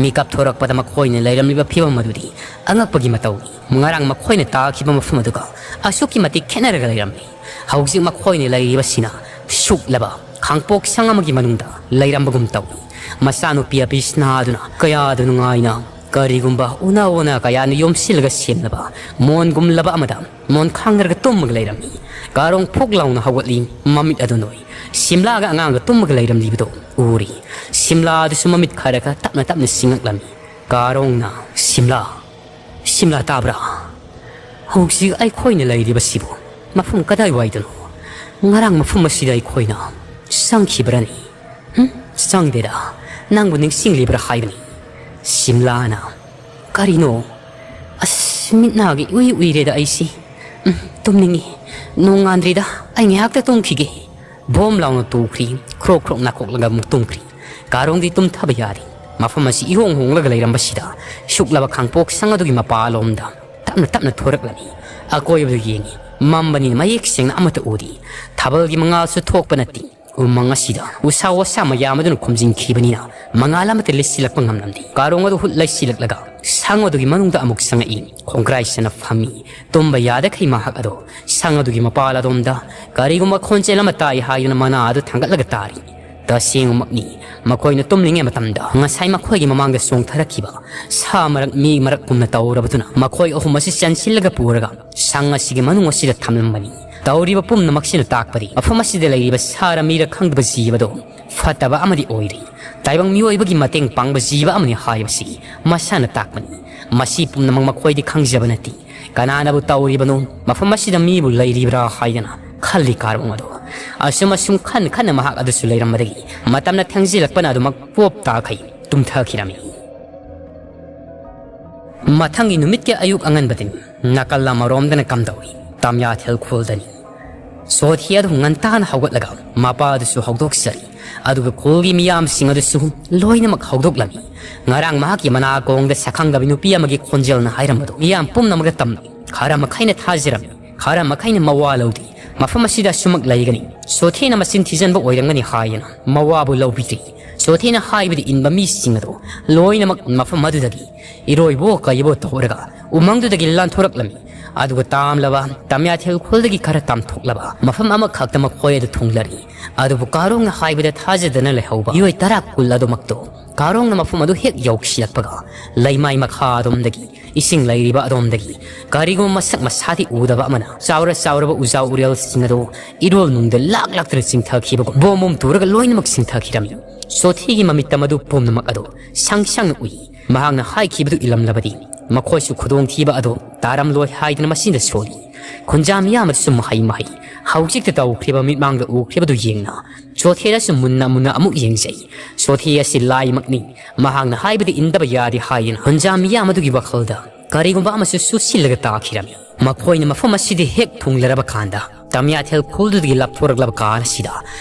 ꯃꯤꯀꯞ ꯊꯣꯔꯛꯄꯗ ꯃꯈꯣꯏꯅ ꯂꯩꯔꯝꯂꯤꯕ ꯐꯤꯕꯝ ꯑꯗꯨꯗꯤ ꯑꯉꯛꯄꯒꯤ ꯃꯇꯧꯅꯤ꯫ ꯉꯔꯥꯡ ꯃꯈꯣꯏꯅ ꯇꯥꯈꯤꯕ ꯃꯐꯝ ꯑꯗꯨꯒ ꯑꯁꯨꯛꯀꯤ ꯃꯇꯤꯛ ꯈꯦꯠꯅꯔꯒ ꯂꯩꯔꯝꯂꯤ꯫ ꯍꯧꯖꯤꯛ ꯃꯈꯣꯏꯅ ꯂꯩꯔꯤꯕꯁꯤꯅ ꯁꯨꯛꯂꯕ ꯈꯥꯡꯄꯣꯛ ꯁꯪ ꯑꯃꯒꯤ ꯃꯅꯨꯡꯗ ꯂꯩꯔꯝꯕꯒꯨꯝ ꯇꯧꯏ꯫ ꯃꯆꯥꯅꯨꯄꯤ ꯑꯕꯤꯁꯅꯥ ꯑꯗꯨꯅ ꯀꯌꯥꯗ ꯅꯨꯡꯉꯥꯏꯅ ꯀꯔꯤꯒꯨꯝꯕ ꯎꯅꯥ ꯋꯥꯅꯥ ꯀꯌꯥꯅ ꯌꯣꯝꯁꯤꯜꯂꯒ ꯁꯦꯝꯂꯕ ꯃꯣꯟꯒꯨꯝꯂꯕ ꯑꯃꯗ ꯃꯣꯟ ꯈꯥꯡꯅꯔꯒ ꯇꯨꯝꯃꯒ ꯂꯩꯔꯝꯃꯤ꯫ ꯀꯥꯔꯣꯡ ꯐꯨꯛ ꯂꯥꯎꯅ ꯍꯧꯒꯠꯂꯤ꯫ ꯃꯃꯤꯠ ꯑꯗꯨ ꯅꯣꯏ꯫ ꯁꯤꯝꯂꯥꯒ ꯑꯉꯥꯡꯒ ꯇꯨꯝꯃꯒ ꯂꯩꯔꯝꯂꯤꯕꯗꯨ ꯎꯔꯤ꯫ ꯁꯤꯝꯂꯥ ꯑꯗꯨꯁꯨ ꯃꯃꯤꯠ ꯈꯔꯒ ꯇꯞꯅ ꯇꯞꯅ ꯁꯤꯡꯉꯛꯂꯝꯃꯤ꯫ ꯀꯥꯔꯣꯡꯅ, "ꯁꯤꯝꯂꯥ, ꯁꯤꯝꯂꯥ, ꯇꯥꯕ꯭ꯔꯥ? ꯍꯧꯖꯤꯛ ꯑꯩꯈꯣꯏꯅ ꯂꯩꯔꯤꯕꯁꯤꯕꯨ ꯃꯐꯝ ꯀꯗꯥꯏꯋꯥꯏꯗꯅꯣ? ꯉꯔꯥꯡ ꯃꯐꯝ ꯑꯁꯤꯗ ꯑꯩꯈꯣꯏꯅ ꯆꯪꯈꯤꯕ꯭ꯔꯅꯤ?" "ꯍꯨꯝ, ꯆꯪꯗꯦꯗ, ꯅꯪꯕꯨ ꯅꯤꯡꯁꯤꯡꯂꯤꯕ꯭ꯔꯥ ꯍꯥꯏꯕꯅꯤ꯫" ꯁꯤꯝꯂꯥꯅ, "ꯀꯔꯤꯅꯣ? ꯑꯁ, ꯃꯤꯠ ꯅꯥꯒꯦ, ꯎꯏ ꯎꯏꯔꯦꯗ ꯑꯩꯁꯤ꯫ ꯎꯝ, ꯇꯨꯝꯅꯤꯡꯉꯤ꯫ ꯅꯣꯡꯉꯥꯟꯗ꯭ꯔꯤꯗ, ꯑꯩ ꯉꯥꯏꯍꯥꯛꯇ ꯇꯨꯝꯈꯤꯒꯦ꯫" ꯕꯣꯝ ꯂꯥꯎꯅ ꯇꯨꯈ꯭ꯔꯤ꯫ ꯈ꯭ꯔꯣꯛ ꯈ꯭ꯔꯣꯛ ꯅꯥꯈꯣꯛꯂꯒ ꯑꯃꯨꯛ ꯇꯨꯝꯈ꯭ꯔꯤ꯫ ꯀꯥꯔꯣꯡꯗꯤ ꯇꯨꯝꯊꯕ ꯌꯥꯗꯦ꯫ ꯃꯐꯝ ꯑꯁꯤ ꯏꯍꯣꯡ ꯍꯣꯡꯂꯒ ꯂꯩꯔꯝꯕꯁꯤꯗ ꯁꯨꯛꯂꯕ ꯈꯥꯡꯄꯣꯛ ꯁꯪ ꯑꯗꯨꯒꯤ ꯃꯄꯥꯂꯣꯝꯗ ꯇꯞꯅ ꯇꯞꯅ ꯊꯣꯔꯛꯂꯝꯃꯤ꯫ ꯑꯀꯣꯏꯕꯗꯨ ꯌꯦꯡꯉꯤ꯫ ꯃꯝꯕꯅꯤꯅ ꯃꯌꯦꯛ ꯁꯦꯡꯅ ꯑꯃꯠꯇ ꯎꯗꯦ꯫ ꯊꯥꯕꯜꯒꯤ ꯃꯉꯥꯜꯁꯨ ꯊꯣꯛꯄ ꯅꯠꯇꯦ꯫ ꯎꯃꯪ ꯑꯁꯤꯗ ꯎꯁꯥ ꯋꯥꯁꯥ ꯃꯌꯥꯝ ꯑꯗꯨꯅ ꯈꯨꯝꯖꯤꯟꯈꯤꯕꯅꯤꯅ ꯃꯉꯥꯜ ꯑꯃꯠꯇ ꯂꯤꯠꯁꯤꯜꯂꯛꯄ ꯉꯝꯂꯝꯗꯦ꯫ ꯀꯥꯔꯣꯡ ꯑꯗꯨ ꯍꯨꯠ ꯂꯩꯁꯤꯜꯂꯛꯂꯒ ꯁꯪ ꯑꯗꯨꯒꯤ ꯃꯅꯨꯡꯗ ꯑꯃꯨꯛ ꯆꯪꯉꯛꯏ꯫ ꯈꯣꯡꯒ꯭ꯔꯥꯏ ꯆꯟꯅ ꯐꯝꯃꯤ꯫ ꯇꯨꯝꯕ ꯌꯥꯗꯈꯩ ꯃꯍꯥꯛ ꯑꯗꯣ ꯁꯪ ꯑꯗꯨꯒꯤ ꯃꯄꯥꯜ ꯑꯗꯣꯝꯗ ꯀꯔꯤꯒꯨꯝꯕ ꯈꯣꯟꯖꯦꯜ ꯑꯃ ꯇꯥꯏ ꯍꯥꯏꯗꯨꯅ ꯃꯅꯥ ꯑꯗꯨ ꯊꯥꯡꯒꯠꯂꯒ ꯇꯥꯔꯤ꯫ ꯇꯁꯦꯡꯕꯃꯛꯅꯤ, ꯃꯈꯣꯏꯅ ꯇꯨꯝꯂꯤꯉꯩ ꯃꯇꯝꯗ ꯉꯁꯥꯏ ꯃꯈꯣꯏꯒꯤ ꯃꯃꯥꯡꯗ ꯆꯣꯡꯊꯔꯛꯈꯤꯕ ꯁꯥ ꯃꯔꯛ, ꯃꯤ ꯃꯔꯛ ꯀꯨꯝꯅ ꯇꯧꯔꯕꯗꯨꯅ ꯃꯈꯣꯏ ꯑꯍꯨꯝ ꯑꯁꯤ ꯆꯦꯟꯁꯤꯜꯂꯒ ꯄꯨꯔꯒ ꯁꯪ ꯑꯁꯤꯒꯤ ꯃꯅꯨꯡ ꯑꯁꯤꯗ ꯊꯝꯂꯝꯕꯅꯤ꯫ ꯇꯧꯔꯤꯕ ꯄꯨꯝꯅꯃꯛꯁꯤꯅ ꯇꯥꯛꯄꯗꯤ ꯃꯐꯝ ꯑꯁꯤꯗ ꯂꯩꯔꯤꯕ ꯁꯥꯔ ꯃꯤꯔ ꯈꯪꯗꯕ ꯖꯤꯕꯗꯣ ꯐꯠꯇꯕ ꯑꯃꯗꯤ ꯑꯣꯏꯔꯤ꯫ ꯇꯥꯏꯕꯪ ꯃꯤꯑꯣꯏꯕꯒꯤ ꯃꯇꯦꯡ ꯄꯥꯡꯕ ꯖꯤꯕ ꯑꯃꯅꯤ ꯍꯥꯏꯕꯁꯤ ꯃꯁꯥꯅ ꯇꯥꯛꯄꯅꯤ꯫ ꯃꯁꯤ ꯄꯨꯝꯅꯃꯛ ꯃꯈꯣꯏꯗꯤ ꯈꯪꯖꯕ ꯅꯠꯇꯦ꯫ ꯀꯅꯥꯅꯕꯨ ꯇꯧꯔꯤꯕꯅꯣ? ꯃꯐꯝ ꯑꯁꯤꯗ ꯃꯤꯕꯨ ꯂꯩꯔꯤꯕ꯭ꯔꯥ ꯍꯥꯏꯗꯅ ꯈꯜꯂꯤ ꯀꯥꯔꯣꯡ ꯑꯗꯣ꯫ ꯑꯁꯨꯝ ꯑꯁꯨꯝ ꯈꯟ ꯈꯟꯅ ꯃꯍꯥꯛ ꯑꯗꯨꯁꯨ ꯂꯩꯔꯝꯕꯗꯒꯤ ꯃꯇꯝꯅ ꯊꯦꯡꯖꯤꯜꯂꯛꯄꯅ ꯑꯗꯨꯃꯛ ꯄꯣꯞ ꯇꯥꯈꯩ ꯇꯨꯝꯊꯈꯤꯔꯝꯃꯤ꯫ ꯃꯊꯪꯒꯤ ꯅꯨꯃꯤꯠꯀꯤ ꯑꯌꯨꯛ ꯑꯉꯟꯕꯗꯅꯤ꯫ ꯅꯥꯀꯜ ꯑꯃꯔꯣꯝꯗꯅ ꯀꯝꯗꯧꯏ? ꯇꯥꯃꯤꯌꯥꯊꯦꯜ ꯈꯨꯜꯗꯅꯤ꯫ ꯁꯣꯊꯤ ꯑꯗꯨ ꯉꯟꯇꯥꯅ ꯍꯧꯒꯠꯂꯒ ꯃꯄꯥꯗꯨꯁꯨ ꯍꯧꯗꯣꯛꯆꯔꯤ꯫ ꯑꯗꯨꯒ ꯈꯨꯜꯒꯤ ꯃꯤꯌꯥꯝꯁꯤꯡ ꯑꯗꯨꯁꯨ ꯂꯣꯏꯅꯃꯛ ꯍꯧꯗꯣꯛꯂꯝꯃꯤ꯫ ꯉꯔꯥꯡ ꯃꯍꯥꯛꯀꯤ ꯃꯅꯥꯀꯣꯡꯗ ꯁꯛꯈꯪꯗꯕꯤ ꯅꯨꯄꯤ ꯑꯃꯒꯤ ꯈꯣꯟꯖꯦꯜꯅ ꯍꯥꯏꯔꯝꯕꯗꯨ ꯃꯤꯌꯥꯝ ꯄꯨꯝꯅꯃꯛꯇ ꯇꯝꯂꯝꯃꯤ꯫ ꯈꯔ ꯃꯈꯩꯅ ꯊꯥꯖꯔꯝꯃꯤ, ꯈꯔ ꯃꯈꯩꯅ ꯃꯋꯥ ꯂꯧꯗꯦ꯫ ꯃꯐꯝ ꯑꯁꯤꯗ ꯑꯁꯨꯃꯛ ꯂꯩꯒꯅꯤ, ꯁꯣꯊꯤꯅ ꯃꯆꯤꯟ ꯊꯤꯖꯤꯟꯕ ꯑꯣꯏꯔꯝꯒꯅꯤ ꯍꯥꯏꯗꯅ ꯃꯋꯥꯕꯨ ꯂꯧꯕꯤꯗ꯭ꯔꯤ꯫ ꯁꯣꯊꯤꯅ ꯍꯥꯏꯕꯗ ꯏꯟꯕ ꯃꯤꯁꯤꯡ ꯑꯗꯨ ꯂꯣꯏꯅꯃꯛ ꯃꯐꯝ ꯑꯗꯨꯗꯒꯤ ꯏꯔꯣꯏꯕꯣ ꯀꯩꯕꯣ ꯇꯧꯔꯒ ꯎꯃꯪꯗꯨꯗꯒꯤ ꯂꯥꯟꯊꯣꯔꯛꯂꯝꯃꯤ꯫ ꯑꯗꯨꯒ ꯇꯥꯝꯂꯕ ꯇꯝꯌꯥꯊꯦꯜ ꯈꯨꯜꯗꯒꯤ ꯈꯔ ꯇꯥꯝꯊꯣꯛꯂꯕ ꯃꯐꯝ ꯑꯃꯈꯛꯇ ꯃꯈꯣꯏ ꯑꯗꯨ ꯊꯨꯡꯂꯔꯤ꯫ ꯑꯗꯨꯕꯨ ꯀꯥꯔꯣꯡꯅ ꯍꯥꯏꯕꯗ ꯊꯥꯖꯗꯅ ꯂꯩꯍꯧꯕ ꯃꯤꯑꯣꯏ ꯇꯔꯥ ꯀꯨꯟ ꯑꯗꯨꯃꯛꯇꯣ ꯀꯥꯔꯣꯡꯅ ꯃꯐꯝ ꯑꯗꯨ ꯍꯦꯛ ꯌꯧꯁꯤꯜꯂꯛꯄꯒ, ꯂꯩꯃꯥꯏ ꯃꯈꯥ ꯑꯗꯣꯝꯗꯒꯤ, ꯏꯁꯤꯡ ꯂꯩꯔꯤꯕ ꯑꯗꯣꯝꯗꯒꯤ, ꯀꯔꯤꯒꯨꯝꯕ ꯃꯁꯛ ꯃꯁꯥꯗꯤ ꯎꯗꯕ ꯑꯃꯅ ꯆꯥꯎꯔ ꯆꯥꯎꯔꯕ ꯎꯖꯥꯎ ꯎꯔꯦꯜꯁꯤꯡ ꯑꯗꯨ ꯏꯔꯣꯜ ꯅꯨꯡꯗ ꯂꯥꯛ ꯂꯥꯛꯇꯅ ꯆꯤꯡꯊꯈꯤꯕꯒꯨꯝ ꯕꯣꯝ ꯕꯣꯝ ꯇꯨꯔꯒ ꯂꯣꯏꯅꯃꯛ ꯆꯤꯡꯊꯈꯤꯔꯝꯃꯤ꯫ ꯆꯣꯊꯦꯒꯤ ꯃꯃꯤꯠꯇ ꯃꯗꯨ ꯄꯨꯝꯅꯃꯛ ꯑꯗꯨ ꯁꯪ ꯁꯪꯅ ꯎꯏ꯫ ꯃꯍꯥꯛꯅ ꯍꯥꯏꯈꯤꯕꯗꯨ ꯏꯜꯂꯝꯂꯕꯗꯤ ꯃꯈꯣꯏꯁꯨ ꯈꯨꯗꯣꯡꯊꯤꯕ ꯑꯗꯨ ꯇꯥꯔꯝꯂꯣꯏ ꯍꯥꯏꯗꯅ ꯃꯆꯤꯟꯗ ꯁꯣꯜꯂꯤ꯫ ꯈꯨꯟꯖꯥ ꯃꯤꯌꯥꯝ ꯑꯗꯨꯁꯨ ꯃꯍꯩ ꯃꯍꯩ ꯍꯧꯖꯤꯛꯇ ꯇꯧꯈ꯭ꯔꯤꯕ ꯃꯤꯠꯃꯥꯡꯗ ꯎꯈ꯭ꯔꯤꯕꯗꯨ ꯌꯦꯡꯅ ꯆꯣꯊꯦꯗꯁꯨ ꯃꯨꯟꯅ ꯃꯨꯟꯅ ꯑꯃꯨꯛ ꯌꯦꯡꯖꯩ꯫ ꯆꯣꯊꯦ ꯑꯁꯤ ꯂꯥꯏꯃꯛꯅꯤ꯫ ꯃꯍꯥꯛꯅ ꯍꯥꯏꯕꯗꯤ ꯏꯟꯗꯕ ꯌꯥꯗꯦ ꯍꯥꯏꯗꯅ ꯈꯨꯟꯖꯥ ꯃꯤꯌꯥꯝ ꯑꯗꯨꯒꯤ ꯋꯥꯈꯜꯗ ꯀꯔꯤꯒꯨꯝꯕ ꯑꯃꯁꯨ ꯆꯨꯁꯤꯜꯂꯒ ꯇꯥꯈꯤꯔꯝꯃꯤ꯫ ꯃꯈꯣꯏꯅ ꯃꯐꯝ ꯑꯁꯤꯗ ꯍꯦꯛ ꯊꯨꯡꯂꯔꯕ ꯀꯥꯟꯗ ꯇꯝꯌꯥꯊꯦꯜ ꯈꯨꯜꯗꯨꯗꯒꯤ ꯂꯥꯞꯊꯣꯔꯛꯂꯕ ꯀꯥꯟ ꯑꯁꯤꯗ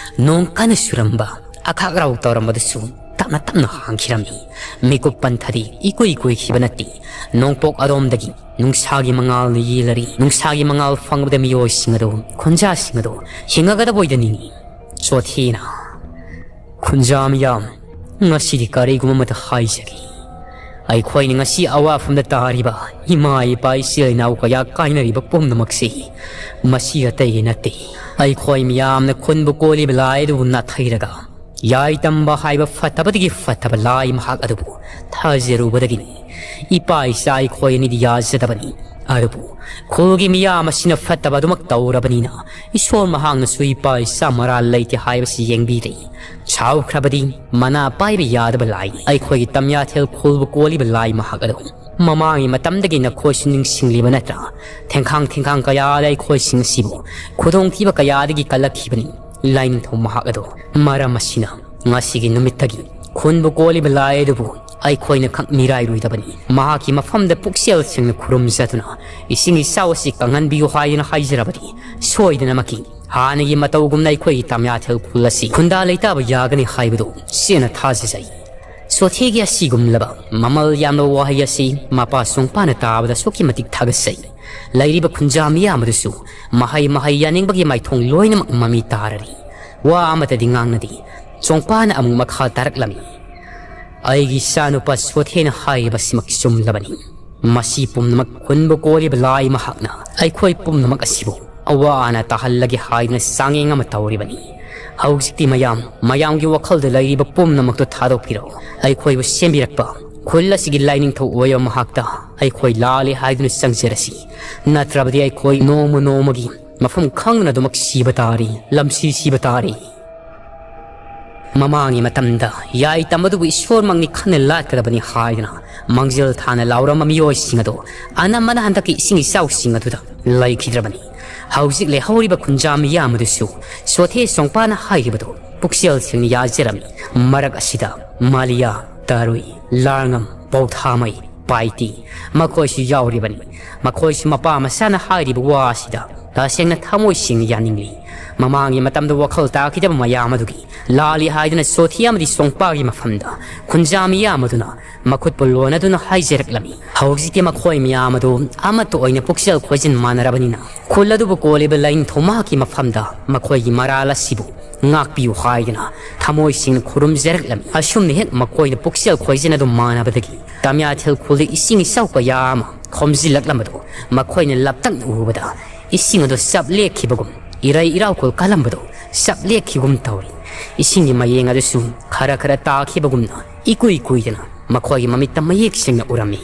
ꯅꯣꯡ ꯀꯟꯅ ꯆꯨꯔꯝꯕ, ꯑꯈꯥꯛ ꯑꯔꯥꯎ ꯇꯧꯔꯝꯕꯗꯨꯁꯨ ꯇꯞꯅ ꯇꯞꯅ ꯍꯥꯡꯈꯤꯔꯝꯃꯤ꯫ ꯃꯤꯀꯨꯞ ꯄꯟꯊꯗꯤ ꯏꯀꯨꯏ ꯀꯨꯏꯈꯤꯕ ꯅꯠꯇꯦ꯫ ꯅꯣꯡꯄꯣꯛ ꯑꯗꯣꯝꯗꯒꯤ ꯅꯨꯡꯁꯥꯒꯤ ꯃꯉꯥꯜꯅ ꯌꯦꯜꯂꯔꯤ꯫ ꯅꯨꯡꯁꯥꯒꯤ ꯃꯉꯥꯜ ꯐꯪꯕꯗ ꯃꯤꯑꯣꯏꯁꯤꯡ ꯑꯗꯨ, ꯈꯨꯟꯖꯥꯁꯤꯡ ꯑꯗꯨ ꯍꯤꯡꯉꯒꯗꯕ ꯑꯣꯏꯗ ꯅꯤꯡꯏ꯫ ꯆꯣꯊꯦꯅ, "ꯈꯨꯟꯖꯥ ꯃꯤꯌꯥꯝ, ꯉꯁꯤꯗꯤ ꯀꯔꯤꯒꯨꯝꯕ ꯑꯃꯇ ꯍꯥꯏꯖꯒꯦ꯫ ꯑꯩꯈꯣꯏꯅ ꯉꯁꯤ ꯑꯋꯥꯐꯝꯗ ꯇꯥꯔꯤꯕ ꯏꯃꯥ ꯏꯄꯥ ꯏꯆꯤꯜ ꯏꯅꯥꯎ ꯀꯌꯥ ꯀꯥꯏꯅꯔꯤꯕ ꯄꯨꯝꯅꯃꯛꯁꯤ ꯃꯁꯤ ꯑꯇꯩꯒꯤ ꯅꯠꯇꯦ꯫ ꯑꯩꯈꯣꯏ ꯃꯤꯌꯥꯝꯅ ꯈꯨꯟꯕꯨ ꯀꯣꯜꯂꯤꯕ ꯂꯥꯏ ꯑꯗꯨꯕꯨ ꯅꯥꯊꯩꯔꯒ ꯌꯥꯏꯇꯝꯕ ꯍꯥꯏꯕ ꯐꯠꯇꯕꯗꯒꯤ ꯐꯠꯇꯕ ꯂꯥꯏ ꯃꯍꯥꯛ ꯑꯗꯨꯕꯨ ꯊꯥꯖꯔꯨꯕꯗꯒꯤꯅꯤ꯫ ꯏꯄꯥ ꯏꯆꯥ ꯑꯩꯈꯣꯏ ꯑꯅꯤꯗꯤ ꯌꯥꯖꯗꯕꯅꯤ꯫ ꯑꯗꯨꯕꯨ ꯈꯨꯜꯒꯤ ꯃꯤꯌꯥꯝ ꯑꯁꯤꯅ ꯐꯠꯇꯕ ꯑꯗꯨꯃꯛ ꯇꯧꯔꯕꯅꯤꯅ ꯏꯁꯣꯔ ꯃꯍꯥꯛꯅꯁꯨ ꯏꯄꯥ ꯏꯆꯥ ꯃꯔꯥꯜ ꯂꯩꯇꯦ ꯍꯥꯏꯕꯁꯤ ꯌꯦꯡꯕꯤꯔꯦ꯫ ꯁꯥꯎꯈ꯭ꯔꯕꯗꯤ ꯃꯅꯥ ꯄꯥꯏꯕ ꯌꯥꯗꯕ ꯂꯥꯏꯅꯤ꯫ ꯑꯩꯈꯣꯏꯒꯤ ꯇꯝꯌꯥꯊꯦꯜ ꯈꯨꯜꯕꯨ ꯀꯣꯜꯂꯤꯕ ꯂꯥꯏ ꯃꯍꯥꯛ ꯑꯗꯨ ꯃꯃꯥꯡꯒꯤ ꯃꯇꯝꯗꯒꯤ ꯅꯈꯣꯏꯁꯨ ꯅꯤꯡꯁꯤꯡꯂꯤꯕ ꯅꯠꯇ꯭ꯔꯥ? ꯊꯦꯡꯈꯥꯡ ꯊꯦꯡꯈꯥꯡ ꯀꯌꯥꯗ ꯑꯩꯈꯣꯏꯁꯤꯡ ꯑꯁꯤꯕꯨ ꯈꯨꯗꯣꯡꯊꯤꯕ ꯀꯌꯥꯗꯒꯤ ꯀꯜꯂꯛꯈꯤꯕꯅꯤ꯫ ꯂꯥꯏꯅꯤꯡꯊꯧ ꯃꯍꯥꯛ ꯑꯗꯨ ꯃꯔꯝ ꯑꯁꯤꯅ ꯉꯁꯤꯒꯤ ꯅꯨꯃꯤꯠꯇꯒꯤ ꯈꯨꯟꯕꯨ ꯀꯣꯜꯂꯤꯕ ꯂꯥꯏ ꯑꯗꯨꯕꯨ ꯑꯩꯈꯣꯏꯅ ꯈꯛ ꯃꯤꯔꯥꯏꯔꯣꯏꯗꯕꯅꯤ꯫ ꯃꯍꯥꯛꯀꯤ ꯃꯐꯝꯗ ꯄꯨꯛꯆꯦꯜ ꯁꯦꯡꯅ ꯈꯨꯔꯨꯝꯖꯗꯨꯅ ꯏꯁꯤꯡ ꯏꯆꯥꯎ ꯑꯁꯤ ꯀꯪꯍꯟꯕꯤꯌꯨ ꯍꯥꯏꯗꯨꯅ ꯍꯥꯏꯖꯔꯕꯗꯤ ꯁꯣꯏꯗꯅꯃꯛꯀꯤ ꯍꯥꯟꯅꯒꯤ ꯃꯇꯧꯒꯨꯝꯅ ꯑꯩꯈꯣꯏꯒꯤ ꯇꯝꯌꯥꯊꯦꯜ ꯈꯨꯜ ꯑꯁꯤ ꯈꯨꯟꯗꯥ ꯂꯩꯇꯥꯕ ꯌꯥꯒꯅꯤ ꯍꯥꯏꯕꯗꯨ ꯆꯦꯠꯅ ꯊꯥꯖꯖꯩ꯫ ꯆꯣꯊꯦꯒꯤ ꯑꯁꯤꯒꯨꯝꯂꯕ ꯃꯃꯜ ꯌꯥꯝꯂꯕ ꯋꯥꯍꯩ ꯑꯁꯤ ꯃꯄꯥ ꯆꯣꯡꯄꯥꯅ ꯇꯥꯕꯗ ꯑꯁꯨꯛꯀꯤ ꯃꯇꯤꯛ ꯊꯥꯒꯠꯆꯩ꯫ ꯂꯩꯔꯤꯕ ꯈꯨꯟꯖꯥ ꯃꯤꯌꯥꯝ ꯑꯗꯨꯁꯨ ꯃꯍꯩ ꯃꯍꯩ ꯌꯥꯅꯤꯡꯕꯒꯤ ꯃꯥꯏꯊꯣꯡ ꯂꯣꯏꯅꯃꯛ ꯃꯃꯤ ꯇꯥꯔꯔꯤ꯫ ꯋꯥ ꯑꯃꯠꯇꯗꯤ ꯉꯥꯡꯅꯗꯦ꯫ ꯆꯣꯡꯄꯥꯅ ꯑꯃꯨꯛ ꯃꯈꯥ ꯇꯥꯔꯛꯂꯝꯃꯤ, "ꯑꯩꯒꯤ ꯏꯆꯥꯅꯨꯄꯥ ꯆꯣꯊꯦꯅ ꯍꯥꯏꯔꯤꯕꯁꯤꯃꯛ ꯆꯨꯝꯂꯕꯅꯤ꯫ ꯃꯁꯤ ꯄꯨꯝꯅꯃꯛ ꯍꯨꯟꯕ ꯀꯣꯜꯂꯤꯕ ꯂꯥꯏ ꯃꯍꯥꯛꯅ ꯑꯩꯈꯣꯏ ꯄꯨꯝꯅꯃꯛ ꯑꯁꯤꯕꯨ ꯑꯋꯥ ꯑꯅꯥ ꯇꯥꯍꯜꯂꯒꯦ ꯍꯥꯏꯗꯨꯅ ꯆꯥꯡꯌꯦꯡ ꯑꯃ ꯇꯧꯔꯤꯕꯅꯤ꯫ ꯍꯧꯖꯤꯛꯇꯤ ꯃꯌꯥꯝ, ꯃꯌꯥꯝꯒꯤ ꯋꯥꯈꯜꯗ ꯂꯩꯔꯤꯕ ꯄꯨꯝꯅꯃꯛꯇꯨ ꯊꯥꯗꯣꯛꯄꯤꯔꯛꯎ꯫ ꯑꯩꯈꯣꯏꯕꯨ ꯁꯦꯝꯕꯤꯔꯛꯄ ꯈꯨꯜ ꯑꯁꯤꯒꯤ ꯂꯥꯏꯅꯤꯡꯊꯧ ꯑꯣꯏꯕ ꯃꯍꯥꯛꯇ ꯑꯩꯈꯣꯏ ꯂꯥꯜꯂꯤ ꯍꯥꯏꯗꯨꯅ ꯆꯪꯖꯔꯁꯤ꯫ ꯅꯠꯇ꯭ꯔꯕꯗꯤ ꯑꯩꯈꯣꯏ ꯅꯣꯡꯃ ꯅꯣꯡꯃꯒꯤ ꯃꯐꯝ ꯈꯪꯗꯅ ꯑꯗꯨꯃꯛ ꯁꯤꯕ ꯇꯥꯔꯤ, ꯂꯝꯁꯤ ꯁꯤꯕ ꯇꯥꯔꯤ꯫ ꯃꯃꯥꯡꯒꯤ ꯃꯇꯝꯗ ꯌꯥꯏ ꯇꯝꯕꯗꯨꯕꯨ ꯏꯁꯣꯔꯃꯛꯅꯤ ꯈꯟꯅ ꯂꯥꯠꯀꯗꯕꯅꯤ ꯍꯥꯏꯗꯨꯅ ꯃꯥꯡꯖꯤꯜ ꯊꯥꯅ ꯂꯥꯎꯔꯝꯕ ꯃꯤꯑꯣꯏꯁꯤꯡ ꯑꯗꯨ ꯑꯅꯝꯕꯅ ꯍꯟꯗꯛꯀꯤ ꯏꯁꯤꯡ ꯏꯆꯥꯎꯁꯤꯡ ꯑꯗꯨꯗ ꯂꯩꯈꯤꯗ꯭ꯔꯕꯅꯤ꯫ ꯍꯧꯖꯤꯛ ꯂꯩꯍꯧꯔꯤꯕ ꯈꯨꯟꯖꯥ ꯃꯤꯌꯥꯝ ꯑꯗꯨꯁꯨ ꯁꯣꯊꯦ ꯁꯣꯡꯄꯥꯅ ꯍꯥꯏꯔꯤꯕꯗꯨ ꯄꯨꯛꯆꯦꯜ ꯁꯦꯡꯅ ꯌꯥꯖꯔꯝꯃꯤ꯫ ꯃꯔꯛ ꯑꯁꯤꯗ ꯃꯥꯂꯤꯌꯥ, ꯇꯔꯨꯏ, ꯂꯥꯔꯉꯝ, ꯄꯧꯊꯥꯃꯩ, ꯄꯥꯏꯇꯤ, ꯃꯈꯣꯏꯁꯨ ꯌꯥꯎꯔꯤꯕꯅꯤ꯫ ꯃꯈꯣꯏꯁꯨ ꯃꯄꯥ ꯃꯆꯥꯅ ꯍꯥꯏꯔꯤꯕ ꯋꯥ ꯑꯁꯤꯗ ꯇꯁꯦꯡꯅ ꯊꯃꯣꯏ ꯁꯦꯡꯅ ꯌꯥꯅꯤꯡꯂꯤ꯫ ꯃꯃꯥꯡꯒꯤ ꯃꯇꯝꯗ ꯋꯥꯈꯜ ꯇꯥꯈꯤꯗꯕ ꯃꯌꯥꯝ ꯑꯗꯨꯒꯤ ꯂꯥꯜꯂꯤ ꯍꯥꯏꯗꯨꯅ ꯁꯣꯊꯤ ꯑꯃꯗꯤ ꯁꯣꯡꯄꯥꯒꯤ ꯃꯐꯝꯗ ꯈꯨꯟꯖꯥ ꯃꯤꯌꯥꯝ ꯑꯗꯨꯅ ꯃꯈꯨꯠꯄꯨ ꯂꯣꯟꯅꯗꯨꯅ ꯍꯥꯏꯖꯔꯛꯂꯝꯃꯤ꯫ ꯍꯧꯖꯤꯛꯇꯤ ꯃꯈꯣꯏ ꯃꯌꯥꯝ ꯑꯗꯨ ꯑꯃꯠꯇ ꯑꯣꯏꯅ ꯄꯨꯛꯆꯦꯜ ꯈꯣꯏꯖꯤꯟ ꯃꯥꯟꯅꯔꯕꯅꯤꯅ ꯈꯨꯜ ꯑꯗꯨꯕꯨ ꯀꯣꯜꯂꯤꯕ ꯂꯥꯏꯅꯤꯡꯊꯧ ꯃꯍꯥꯛꯀꯤ ꯃꯐꯝꯗ ꯃꯈꯣꯏꯒꯤ ꯃꯔꯥꯜ ꯑꯁꯤꯕꯨ ꯉꯥꯛꯄꯤꯌꯨ ꯍꯥꯏꯗꯨꯅ ꯊꯃꯣꯏ ꯁꯦꯡꯅ ꯈꯨꯔꯨꯝꯖꯔꯛꯂꯝꯃꯤ꯫ ꯑꯁꯨꯝꯅ ꯍꯦꯛ ꯃꯈꯣꯏꯅ ꯄꯨꯛꯆꯦꯜ ꯈꯣꯏꯖꯤꯟ ꯑꯗꯨ ꯃꯥꯟꯅꯕꯗꯒꯤ ꯇꯃꯤꯌꯥꯊꯦꯜ ꯈꯨꯜꯗ ꯏꯁꯤꯡ ꯏꯆꯥꯎ ꯀꯌꯥ ꯑꯃ ꯈꯣꯝꯖꯤꯜꯂꯛꯂꯝꯕꯗꯨ ꯃꯈꯣꯏꯅ ꯂꯞꯇꯛꯅ ꯎꯕꯗ ꯏꯁꯤꯡ ꯑꯗꯨ ꯆꯞ ꯂꯦꯛꯈꯤꯕꯒꯨꯝ, ꯏꯔꯩ ꯏꯔꯥꯎꯈꯣꯜ ꯀꯜꯂꯝꯕꯗꯨ ꯆꯞ ꯂꯦꯛꯈꯤꯒꯨꯝ ꯇꯧꯏ꯫ ꯏꯁꯤꯡꯒꯤ ꯃꯌꯦꯡ ꯑꯗꯨꯁꯨ ꯈꯔ ꯈꯔ ꯇꯥꯈꯤꯕꯒꯨꯝꯅ ꯏꯀꯨꯏ ꯀꯨꯏꯗꯅ ꯃꯈꯣꯏꯒꯤ ꯃꯃꯤꯠꯇ ꯃꯌꯦꯛ ꯁꯦꯡꯅ ꯎꯔꯝꯃꯤ꯫